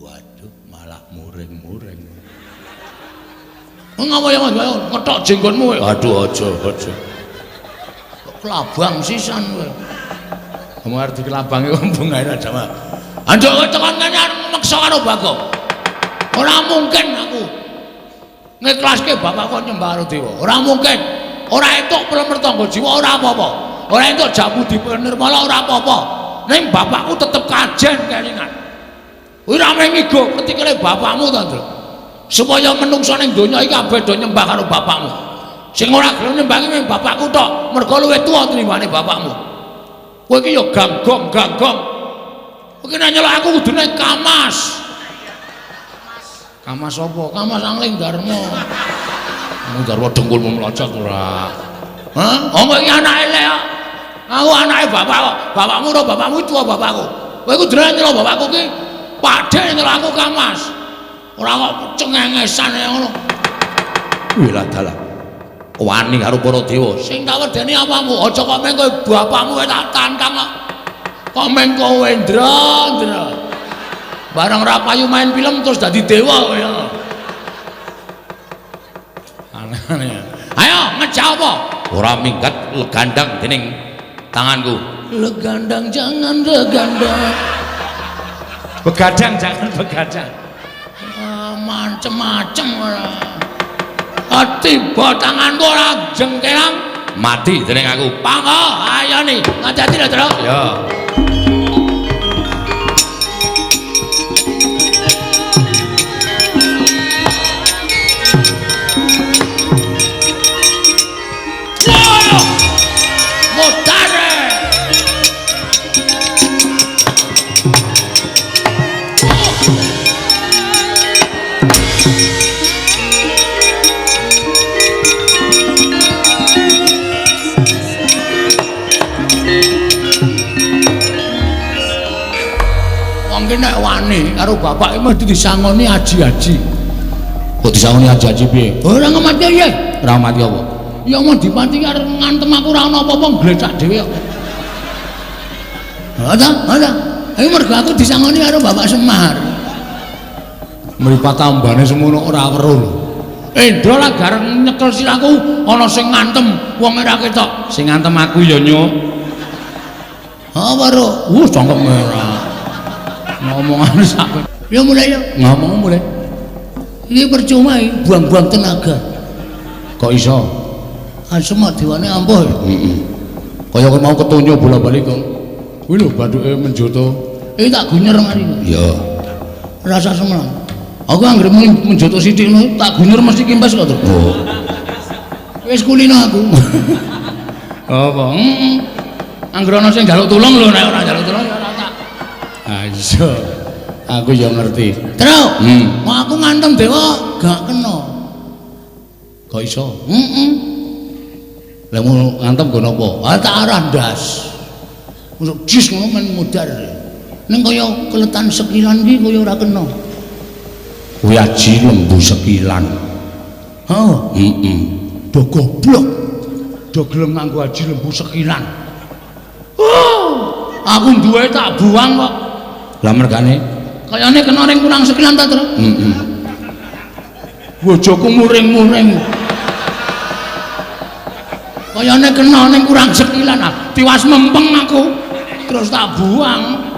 Waduh, Ngapa ya ngetok jenggonmu kowe? Aduh aja aja. Kelabang sisan kowe. Kamu arep dikelabangi bungae ra jawa. Anjuk kowe tekan kene arep meksa karo Bagong. Ora mungkin aku ngiklaske bapakku nyembah karo dewa. Ora mungkin. Ora entuk plemer tangga jiwa ora apa-apa. Ora entuk jamu dipenirmala ora apa-apa. Ning bapakku tetep kajen kelingan. Kuwi ra mung ngigo ketikele bapakmu to, Ndra. Supaya menungsa ning donya iki kabeh do nyembah karo bapakmu. Sing ora gelem nyembah iki mung bapakku tok, mergo luwih tuwa tinimbane bapakmu. Kowe iki ya ganggong, ganggong. Kowe iki nek nyelok aku kudune kamas. Kamas apa? Kamas Angling Darma. Angling Darma dengkulmu mlocot ora. Hah? Oh kowe iki anake lek kok. Aku anake bapak kok. Bapakmu ora bapakmu tuwa bapakku. Kowe kudune nyelok bapakku ki padhe nyelok aku kamas. Ora kok cengengesan ngono. Wih lah dalah. Wani karo para dewa. Sing tak wedeni apamu? Aja kok meng kowe bapakmu tak tantang kok. Kok meng kowe Ndra, Ndra. Barang ra payu main film terus dadi dewa kowe. Aneh-aneh. Ayo ngejak apa? Ora minggat legandang dening tanganku. Legandang jangan legandang. Begadang jangan begadang. Macem-macem ora. Tiba tanganku ora jengkelang mati dening aku. Panggo, ayo nih, ngajati lho, Tru. Ya. Modare. Wong ki nek wani karo bapake mesti disangoni aji-aji. Kok disangoni aji-aji piye? Ora ngemati piye? Ora mati apa? Ya mau dipati arep ngantem aku ora ana apa-apa glecak dhewe kok. Ha ta? Ha ta? Ayo mergo aku disangoni karo Bapak Semar. Mripat tambane semono ora weruh lho. Endra lah gareng nyekel sirahku ana sing ngantem wong ora ketok. Sing ngantem aku ya nyuk. Ha weruh. Cangkem ora. Ngomongane sak. Ya mulai ya. Ngomong mulai. Iki percuma iki buang-buang tenaga. Kok iso? Asem dewane ampuh. Heeh. Kaya kowe mau ketonyo bola-bali kok. Kuwi lho bathuke menjoto. Iki tak gunyer mari. Iya. Rasa semelang. Aku anggere menjoto sithik ngono tak gunyer mesti kempes kok, Tru. Oh. Wis kulino aku. Apa? Heeh. Anggere ana sing njaluk tulung lho, nek ora njaluk tulung ya ora tak. Ah iya. Aku ya ngerti. Tru, mau aku ngantem dewa gak kena. Kok iso? Heeh. Lah mau ngantem nggo napa? Ah tak arah ndas. Masuk jis ngono men mudhar. Ning kaya keletan sekilan ki kaya ora kena. Kuwi aji lembu sekilan. Heeh. Heeh. Do goblok. Do gelem nganggo aji lembu sekilan. Oh, aku duwe tak buang kok. Lah mergane kayane kena ning kurang sekilan ta, Tru? Heeh. Bojoku muring-muring. Kayane kena ning kurang sekilan, tiwas mempeng aku. Terus tak buang.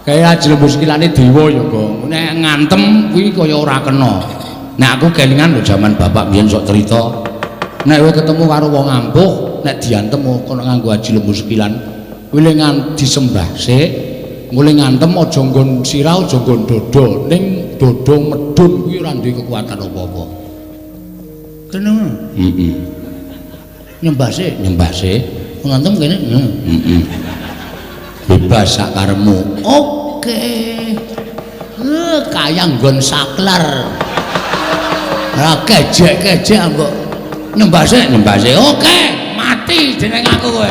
Kaya aji lembu sekilane dewa ya, Gong. Nek ngantem kuwi kaya ora kena. Nek aku kelingan lho jaman bapak biyen sok cerita. Nek kowe ketemu karo wong ampuh, nek diantem kono nganggo aji lembu sekilan, kuwi le disembah sik. Ngule ngantem aja nggon sirah, aja nggon dada, ning dada medhun kuwi ora duwe kekuatan apa-apa. Kene ngono. Heeh. Nyembah sik, nyembah sik. Ngantem kene. Heeh. Bebas sak karepmu. Oke. Kaya nggon saklar. Ora kejek-kejek mbok nyembah sik, nyembah sik. Oke, mati jeneng aku kowe.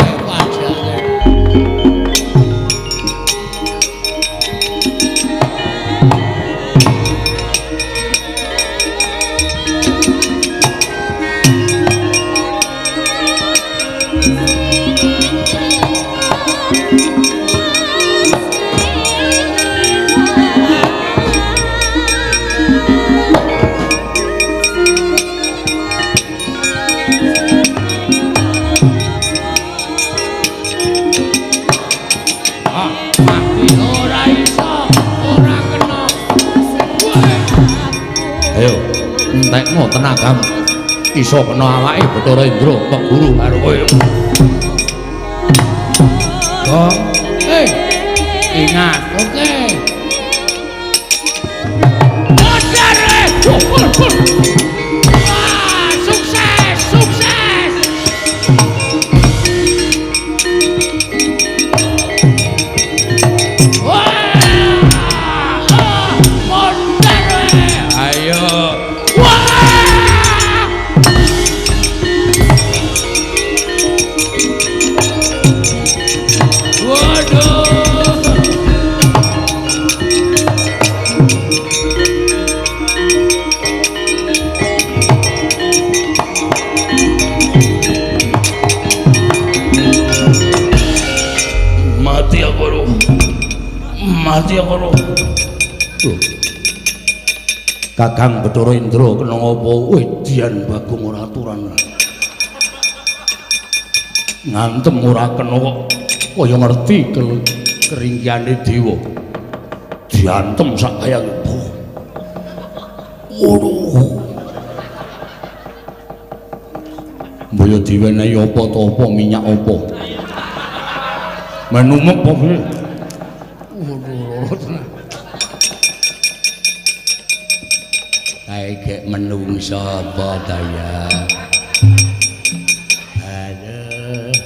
tenagamu. Iso kena awake Bathara Indra peguru karo kowe. Gong. Ingat, oke. Wah, sukses, sukses. Wah, monster. Ayo. Wah. Waduh. Mati aku lho. Kakang Bathara Indra kena ngapa? Wedian Bagong ora aturan. Ngantem ora kena kok kaya ngerti keringkiane dewa. Diantem sak kaya waduh. Mbaya diwenehi apa ta apa minyak apa. Menumuk apa piye? Kae gek menungso apa ta ya? Aduh.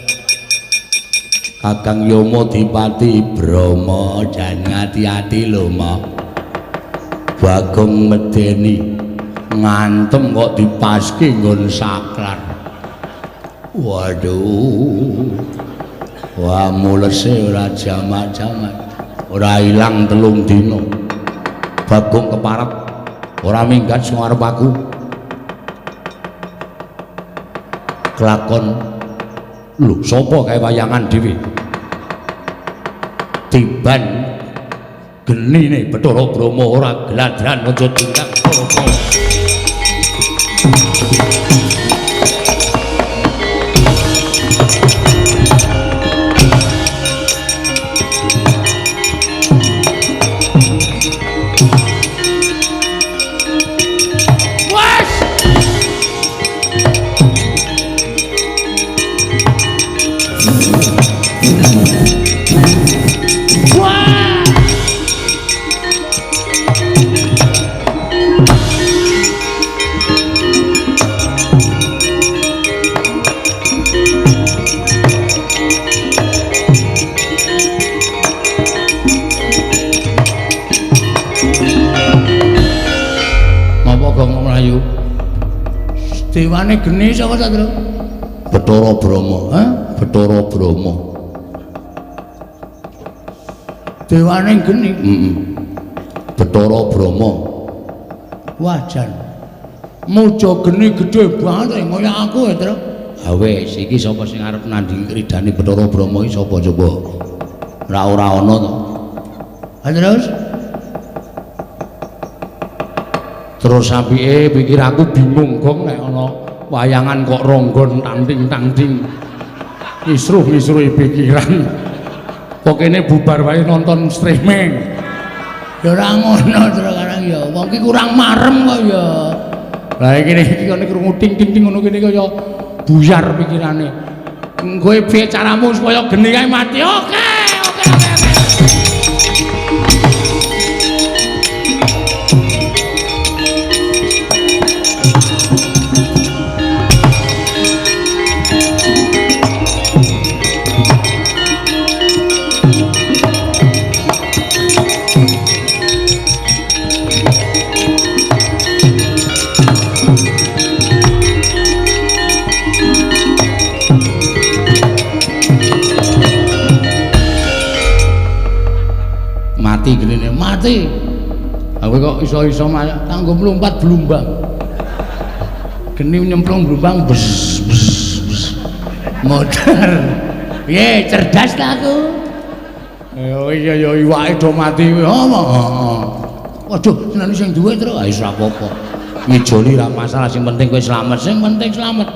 Kakang Yama Dipati Brahma jan ati-ati lho, Ma. Bagong medeni ngantem kok dipaske nggon saklar. Waduh. Wah, mulese ora jamak-jamak. Ora ilang 3 dina. Bagong keparep ora minggat sing arep aku. Kelakon lho sapa kae wayangan dhewe. Tiban genine Bathara Brahma ora gladran aja tingkang apa. Dewane geni sapa ta, Tru? Bathara Brahma, ha? Bathara Brahma. Dewane geni? Heeh. Bathara Brahma. Wah, jan. Muja geni gedhe banget kaya aku ya, Tru. Ha wis, iki sapa sing arep nandhingi ridane Bathara Brahma iki sapa coba? Ora ana to. Ha terus? Terus apike pikir aku bingung gong nek ana wayangan kok ronggon tanting-tanting. Kisruh-kisruhi pikiran. Kok kene bubar wae nonton streaming. Ya ora ngono terus karang ya. Wong ki kurang marem kok ya. Lah iki iki kene krungu ting-ting ngono kene kaya buyar pikirane. Kowe piye caramu supaya geni kae mati? Oke, oke, oke. Mati genine mati. Aku kok iso-iso kanggo mlumpat blumbang. Geni nyemplung blumbang bes bes bes. Modar. Piye cerdas ta aku? Ya iya ya iwake do mati kuwi. Heeh. Waduh, senane sing duwe terus. Ah wis ora apa-apa. Ngijoli ra masalah, sing penting kowe slamet, sing penting slamet.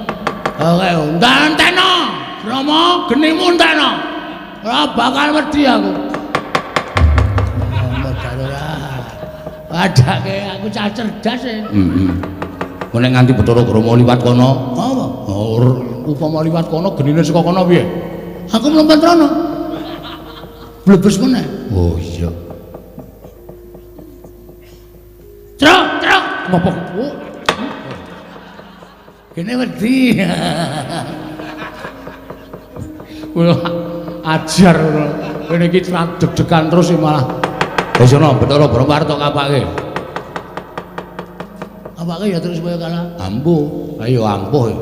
Oke, enteno. Brahma, genimu enteno. Ora bakal wedi aku. Padake aku cah cerdas e. Heeh. Nek nganti Bathara Brahma liwat kono, apa? Upama liwat kono genine saka kono piye? Aku mlempet rono. Blebes meneh. Oh iya. Truk, truk. Ngopo? Kene wedi. Kula ajar ngono. Kene iki deg-degan terus malah. Wis ana Bathara Brahma arep tok kapake. Kapake ya terus kaya kalah. Ampuh. Ayo ampuh.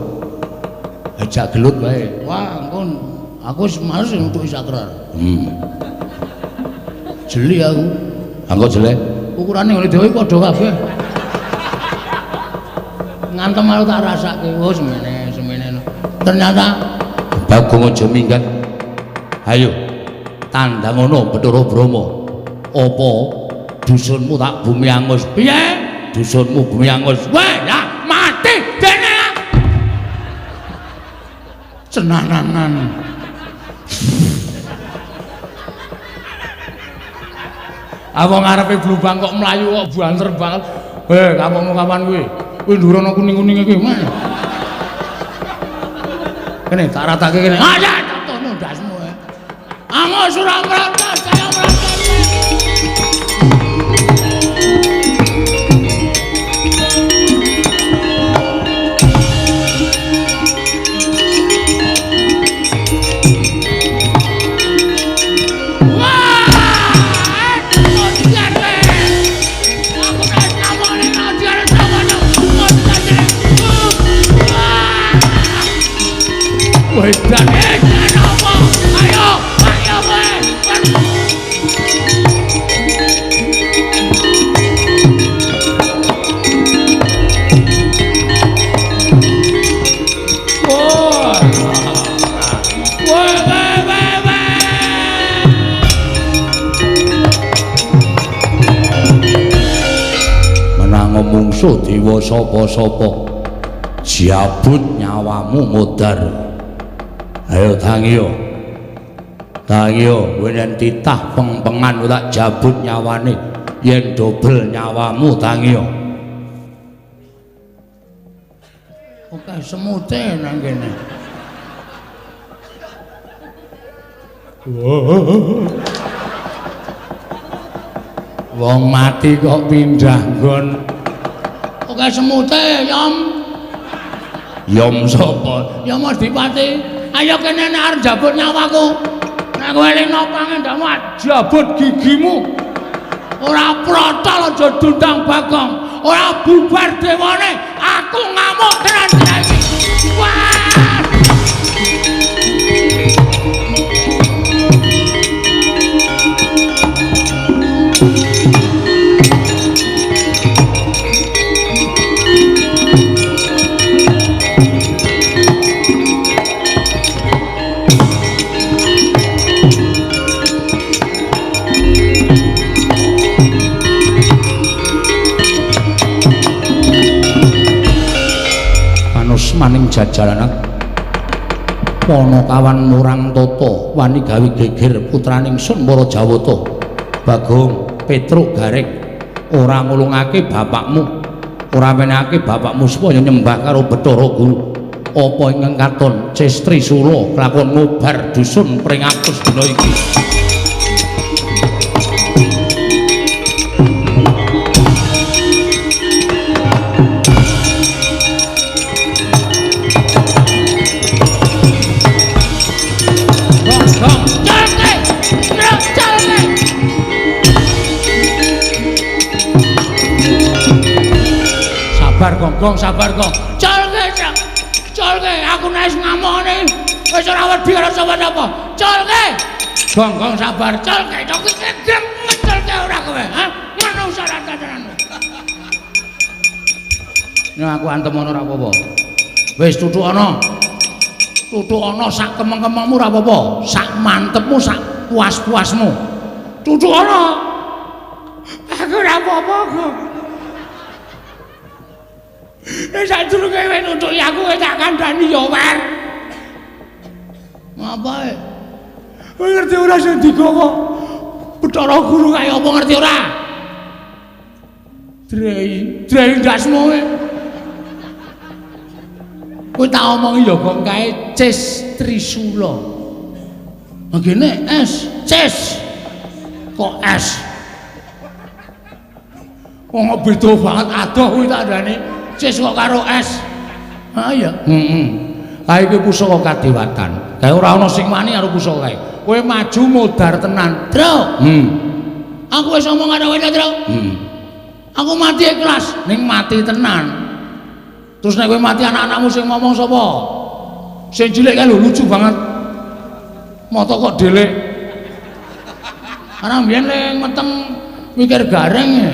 Ajak gelut wae. Wah, engko aku wis males nutuki sakral. Jeli aku. Angko jelek. Ukurane ngene dhewe padha kabeh. Ngantem aku tak rasake. Oh, semene, semene. Ternyata Bagong aja minggat. Ayo tandang ngono Bathara Brahma. Apa dusunmu tak bumi angus? Piye? Dusunmu bumi angus. Wah, ya mati dene. Cenanangan. Awong ngarepe blubang kok mlayu kok banter banget. Heh, kampungmu kapan kuwi? Kuwi dhuwur ana kuning-kuning iki, Mas. Kene tak ratake kene. Ah ya, tono ndasmu. Amo Suramrata saya mrata. Wedan apa? Ayo, ayo kowe. Wah. Wah, wah, wah, wah. Menang mungsuh dewa sapa-sapa. Jabut nyawamu modar. Ayo tangiyo. Tangiyo kowe yen titah pengpengan tak jabut nyawane, yen dobel nyawamu tangiyo. Oke, semute nang kene. Wong mati kok pindah nggon. Oke, semute, Yom. Yom sapa? Yom Adipati. Ayo kene nek arep jabut nyawaku. Nek kowe eling nopange ndakmu jabut gigimu. Ora protol aja dundang Bagong. Ora bubar dewane, aku ngamuk tenan iki. Wah! Maning jajalanan Panakawan murang tata wani gawe geger putraning Sun para Jawata. Bagong Petruk Gareng ora ngulungake bapakmu, ora menehake bapakmu supaya nyembah karo Bathara Guru. Apa ingkang katon Cestri Sula kelakon ngobar dusun Pringatus dina iki. Sabar Gong, sabar Gong. Colke, colke, aku nek ngamukne wis ora wedi karo sapa-sapa. Colke. Gong, Gong sabar, colke. Tok iki greng ngecolke ora kowe, ha? Ngono syarat tenan. Nek aku antem ana ora apa-apa. Wis tutuk ana. Tutuk ana sak kemeng-kemengmu ora apa-apa, sak mantepmu, sak puas-puasmu. Tutuk ana. Aku ora apa-apa, Gong. Wis sadurunge kowe nutuki aku kowe tak kandhani ya wer. Ngapae? Kowe ngerti ora sing digawa Bathara Guru kaya apa ngerti ora? Drei, drei ndasmu kowe. Kowe tak omongi ya gong kae Ces Trisula. Ngene S, Ces. Kok S? Wong kok beda banget adoh kuwi tak andane. Ces kok karo S. Ha iya. Heeh. Kae iki pusaka kadewatan. Kae ora ana sing wani karo pusaka kae. Kowe maju modar tenan, Tru. Aku wis omong karo kowe, Tru. Aku mati ikhlas, ning mati tenan. Terus nek kowe mati anak-anakmu sing ngomong sapa? Sing cilik kae lho lucu banget. Mata kok delik. Karena mbiyen le meteng mikir gareng e.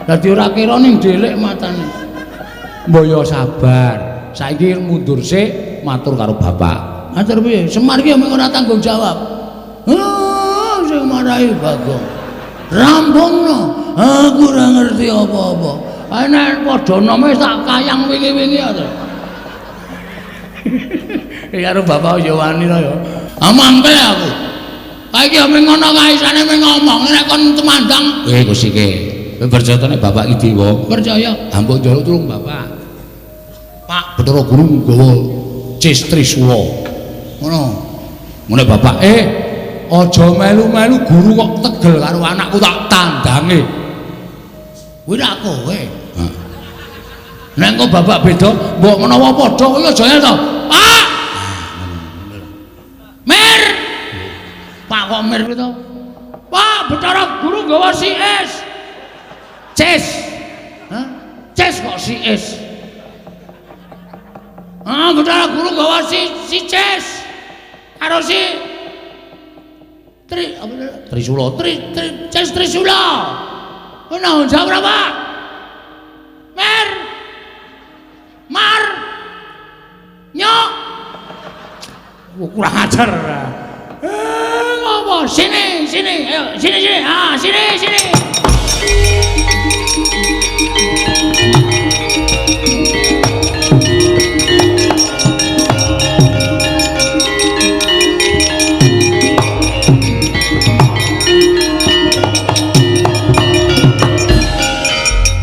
Dadi ora kira ning delik matane. Mbok yo sabar. Saiki mundur sik matur karo bapak. Matur piye? Semar iki mung ora tanggung jawab. Ah, sing marahi Bagong. Rampungno. Aku ora ngerti apa-apa. Nek padha nome tak kayang wingi-wingi to. Karo bapak ya wani to ya. Ah mangkel aku. Kae iki mung ngono kae isane mung ngomong nek kon tumandang. Gus iki. Kowe percaya nek bapak iki dewa? Percaya. Ha mbok njaluk tulung bapak. Pak Bathara Guru nggawa Ces Trisula. Ngono. Ngene bapak, aja melu-melu guru kok tegel karo anakku tak tandange. Kuwi rak kowe. Nek engko bapak beda, mbok menawa padha kowe aja ngene to. Pak. Mir. Pak kok mir kuwi to? Pak Bathara Guru nggawa si S. Ces. Hah? Ces kok si S. Ah, Bathara Guru nggawa si Ces. Karo si Tri apa Trisula. Tri, Tri Ces Trisula. Ono jawab ora, Pak? Mer. Mar. Nyok. Kurang ajar. Ngopo? Sini, sini. Ayo, sini, sini. Ah, sini, sini.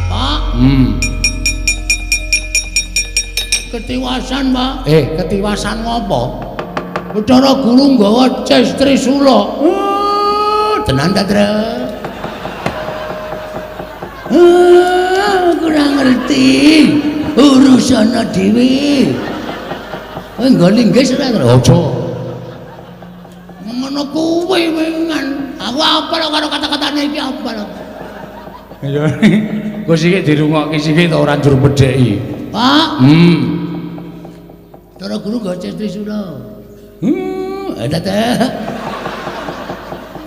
Pak. Ketiwasan, Pak. Ketiwasan ngopo? Bathara Guru nggawa Ces Trisula. Tenan ta, Tru? Kurang ngerti. Urusana dhewe. Kowe nggo linggis ora, Tru? Aja. Ngono kuwi wengan. Aku apal karo kata-katane iki apal. Ya. Gus iki dirungokke siki ta ora njur bedheki. Pak. Bathara Guru nggawa Ces Trisula. Ada teh.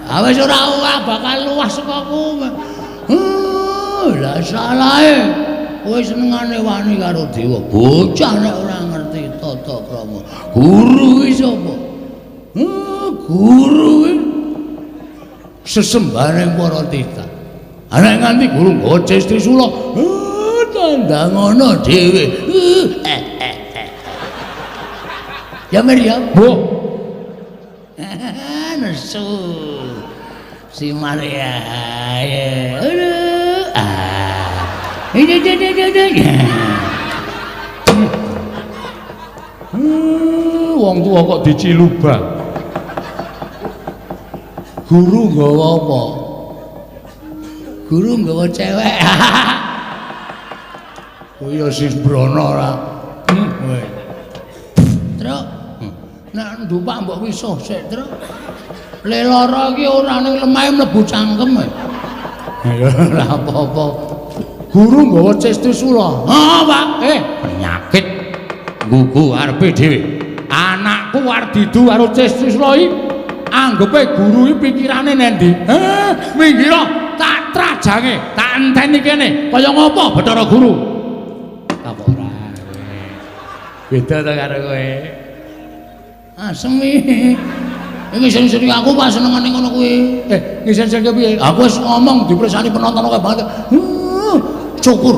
Awes ora bakal luwah saka ku. Lah salahe. Kowe senengane wani karo dewa. Bocah nek ora ngerti tata krama. Guru iki sapa? Guru iki sesembahane para titah. Nek nganti guru nggawa Ces Trisula, tandang ana dhewe. Ya Mir ya. Bu. Nesu. Si Maria. Aduh. Ah. Ini. Wong tua kok dicilubang. Guru nggawa apa? Guru nggawa cewek. Oh ya sis brono ora. Kowe. Truk. Nek ndupak mbok wisuh sik, Truk. Le lara iki ora ning lemahe mlebu cangkem. Ya ora apa-apa. Guru nggawa Ces Trisula. Heeh, Pak. Penyakit nggugu arepe dhewe. Anakku arep didu karo Ces Trisula iki anggepe guru iki pikirane nendi? Minggir tak trajange, tak enteni kene. Kaya ngopo Bathara Guru? Apa ora kowe? Beda ta karo kowe? Asem iki. Iki sing-sing aku pas senengane ngono kuwi. Ngisin-isin piye? Aku wis ngomong dipresani penonton akeh banget. Syukur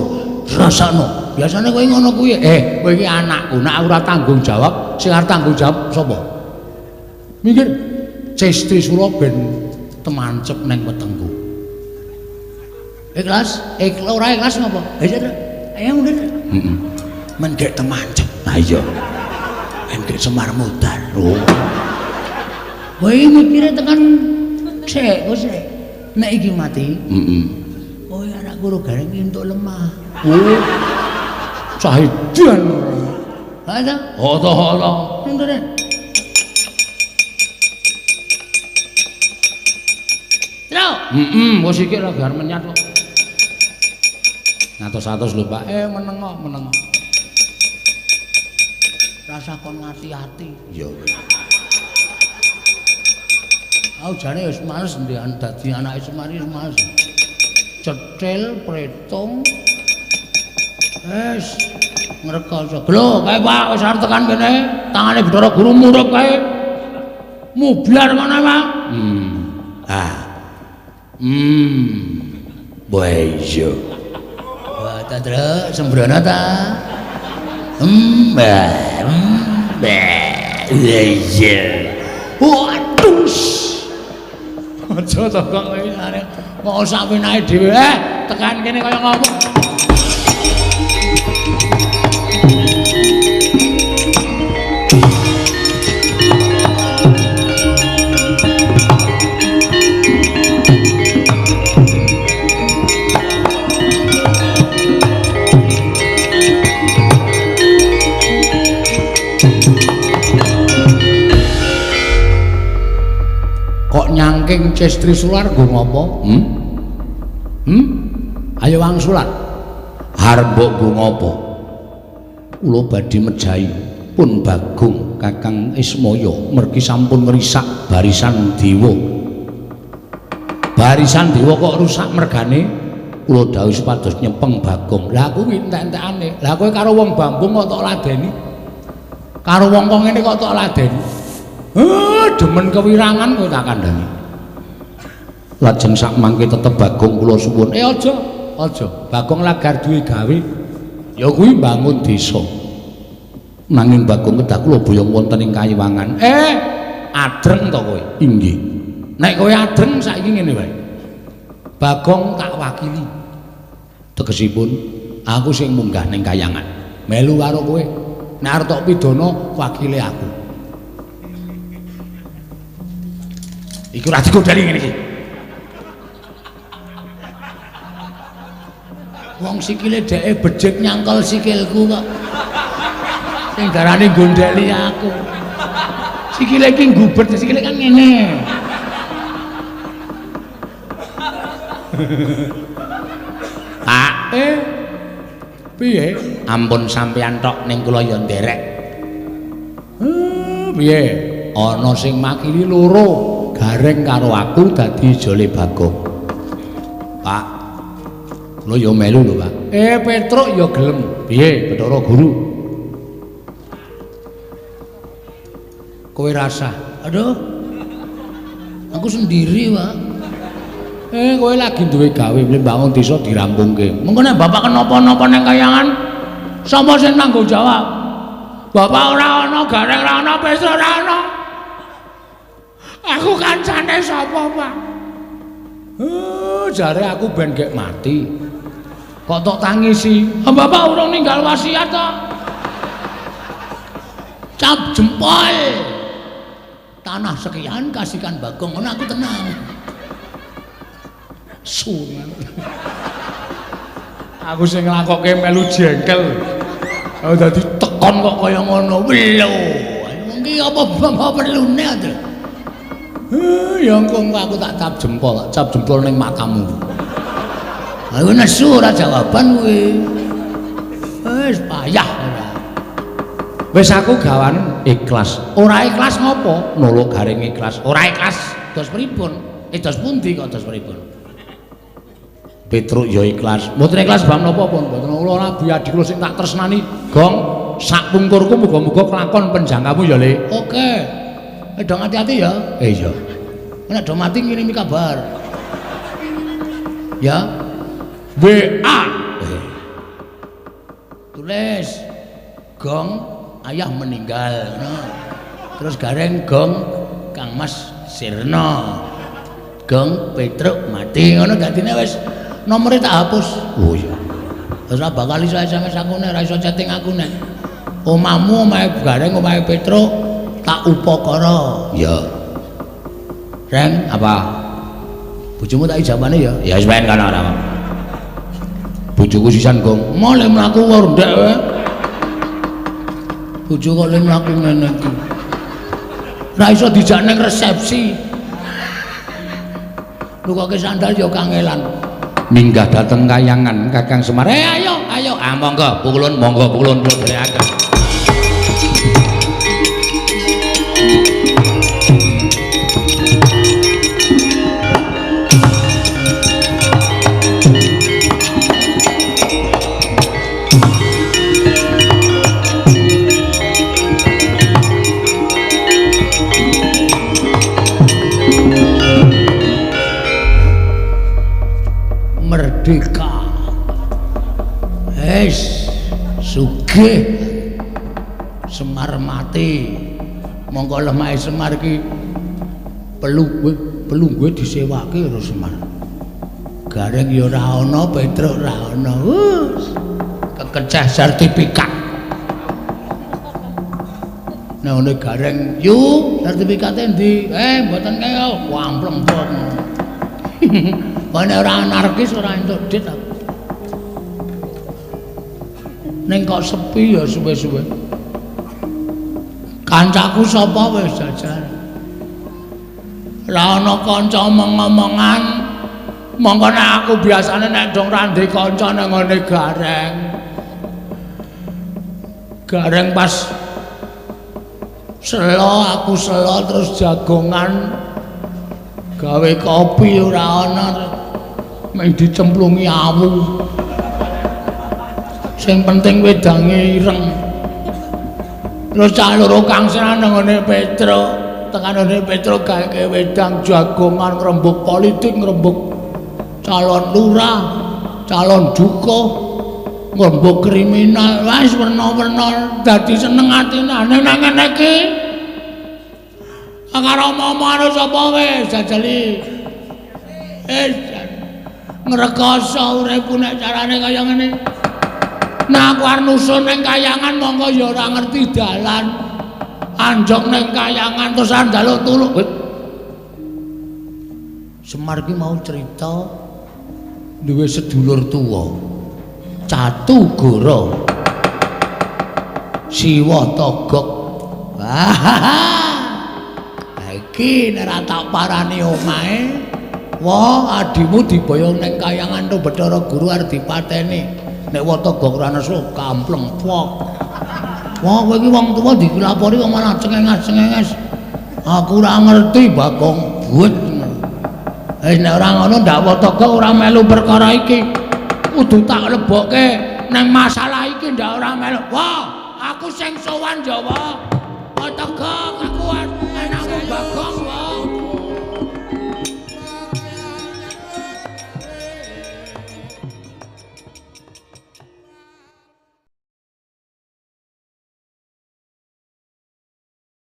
rasakno. Biasane kowe ngono kuwi. Kowe iki anakku, nek aku ora tanggung jawab, sing arep tanggung jawab sapa? Minggir. Ces Trisula ben temancep neng wetengku. Ikhlas? Ikhlas ora ikhlas ngopo? Ayo, Tru. Ayo mundur. Heeh. Men gek temancep. Ha iya. Men gek Semar mudar. Oh. Kowe mikire tekan sik, kok sik. Nek iki mati, heeh. Kowe anakku ro Gareng entuk lemah. Oh. Cahidan. Ha ta? Oh to, oh to. Ning kene. Tro. Heeh, wis iki lagi arep menyat kok. Ngatos-atos lho, Pak. Meneng kok, meneng. Rasa kon ngati-ati. Ya wis. Aku jane wis males ndean dadi anake Semar wis males. Cetil, pretung. Wis ngrekoso. Lho, kae Pak wis arep tekan kene, tangane Bathara Guru murup kae. Mublar ngono, Pak. Ah. Wah iya. Wah, ta, Truk, sembrono ta. Iya. Waduh. Aja to kok kowe arek kok sak penake dhewe. Tekan kene kaya ngopo. Kok nyangking Cestri Sular nggo ngopo? Ayo wangsulan. Arep mbok nggo ngopo? Kula badhe mejahi pun Bagong Kakang Ismaya mergi sampun ngrisak barisan dewa. Barisan dewa kok rusak mergane? Kula dawuh supados nyepeng Bagong. Lah kuwi entek-entekane. Lah kowe karo wong Bambung kok tok ladeni? Karo wong-wong ngene kok tok ladeni? Demen kewirangan kowe tak kandhani. Lajeng sak mangke tetep Bagong kula suwun. Aja, aja. Bagong lagar duwe gawe. Ya kuwi mbangun desa. Nanging Bagong kedah kula boyong wonten ing Kayiwangan. Adreng to kowe? Inggih. Nek kowe adreng saiki ngene wae. Bagong tak wakili. Tegesipun aku sing munggah ning Kayangan. Melu karo kowe. Nek arep tok pidana wakile aku. Iku ora digodhani ngene iki. Wong sikile dheke becik nyangkol sikilku kok. Sing darane gondheli aku. Sikile iki ngubet, sikile kan ngene. Pak, piye? Ampun sampeyan tok ning kula ya nderek. Piye? Ana sing makili loro. Gareng karo aku dadi jole Bagong. Pak, kula ya melu lho, Pak. Petruk ya gelem. Piye, Bathara Guru? Kowe rasah. Aduh. Aku sendiri, Pak. Kowe lagi duwe gawe mbangun desa dirampungke. Mengko nek bapak kenapa-napa ning Kayangan, sapa sing tanggung jawab? Bapak ora ana, Gareng ora ana, Petruk ora ana. Aku kancane sapa, Pak? Jare aku ben gek mati. Kok tok tangisi? Bapak urung ninggal wasiat to. Cap jempol. Tanah sekian kasihkan Bagong, ngono aku tenang. Sungan. Aku sing nglakokke melu jengkel. Dadi tekon kok kaya ngono. Lho, wong iki apa perlune, Tru? Ya engko aku tak cap jempol ning matamu. Aku nesu ora jawaban kuwi. Wis payah ora. Wis aku gawan ikhlas. Ora ikhlas ngopo? Nuluk Gareng ikhlas. Ora ikhlas dos pripun? Dos pundi kok dos pripun? Petruk ya ikhlas. Mboten ikhlas bab napa pun? Mboten kula ora biadi kula sing tak tresnani. Gong sak pungkurku muga-muga kelakon penjangkamu ya, Le. Oke. Dong hati-hati ya. Iya. Nek do mati ngirimi kabar. Ya. WA. Tulis Gong ayah meninggal. No. Terus Gareng Gong Kang Mas sirna. Gong Petruk mati ngono dadine wis nomere tak hapus. Oh iya. Ora bakal iso SMS aku nek ora iso chatting aku nek. Omahmu omahe Gareng, omahe Petruk tak upakara. Ya. Reng, apa? Bojomu tak ijabane ya? Ya wis ben kana ora. Bojoku sisan, Gong. Male mlaku ndek kowe. Bojo kok le mlaku ngene iki. Ora iso dijak ning resepsi. Nukoke sandal ya kangelan. Minggah dateng kayangan Kakang Semar. Ayo, ayo. Ah monggo, pukulun, monggo pukulun kula dherekaken. Merdeka. Wis sugih. Semar mati. Mongko lemahe Semar iki pelungguhe disewake karo Semar. Gareng ya ora ana, Petruk ora ana. Kekeceh sertifikat. Nek ngene Gareng, "Yu, sertifikate endi?" Mboten kaya wampleng kok. Nek ora anarkis ora entuk dit aku. Ning kok sepi ya suwe-suwe. Kancaku sapa wis jajal. Ora ana kanca omong-omongan. Mongko nek aku biasane nek dong ra ndek kanca nang ngene Gareng. Gareng pas selo aku selo terus jagongan gawe kopi ora ana. Mung dicemplungi awu. Sing penting wedange ireng. Terus cah loro kang seneng nang ngene Petruk, tekan ngene Petruk gawe wedang jagongan ngrembug politik, ngrembug calon lurah, calon dukuh, ngrembug kriminal, wis werna-werna dadi seneng atine. Nang ngene iki karo omong-omongan sapa wis jajali. Ngrekoso uripku nek carane kaya ngene. Nah aku arep nusun ning kayangan mongko ya ora ngerti dalan. Anjok ning kayangan terus njaluk tulung. Semar ki mau cerita duwe sedulur tuwa. Catu Goro. Siwa Togok. Ha iki nek ora tak parani omahe, wah adimu diboyong ning kayangan to Bathara Guru arep dipateni. Nek Watogok ora nesu kampleng pok. Wah kowe iki wong tuwa dilapori kok malah cengenges-cengenges. Aku ora ngerti Bagong buet. Wis nek ora ngono ndak Watogok ora melu perkara iki. Kudu tak lebokke nang masalah iki ndak ora melu. Wah, aku sing sowan Jawa. Watogok aku anakmu Bagong.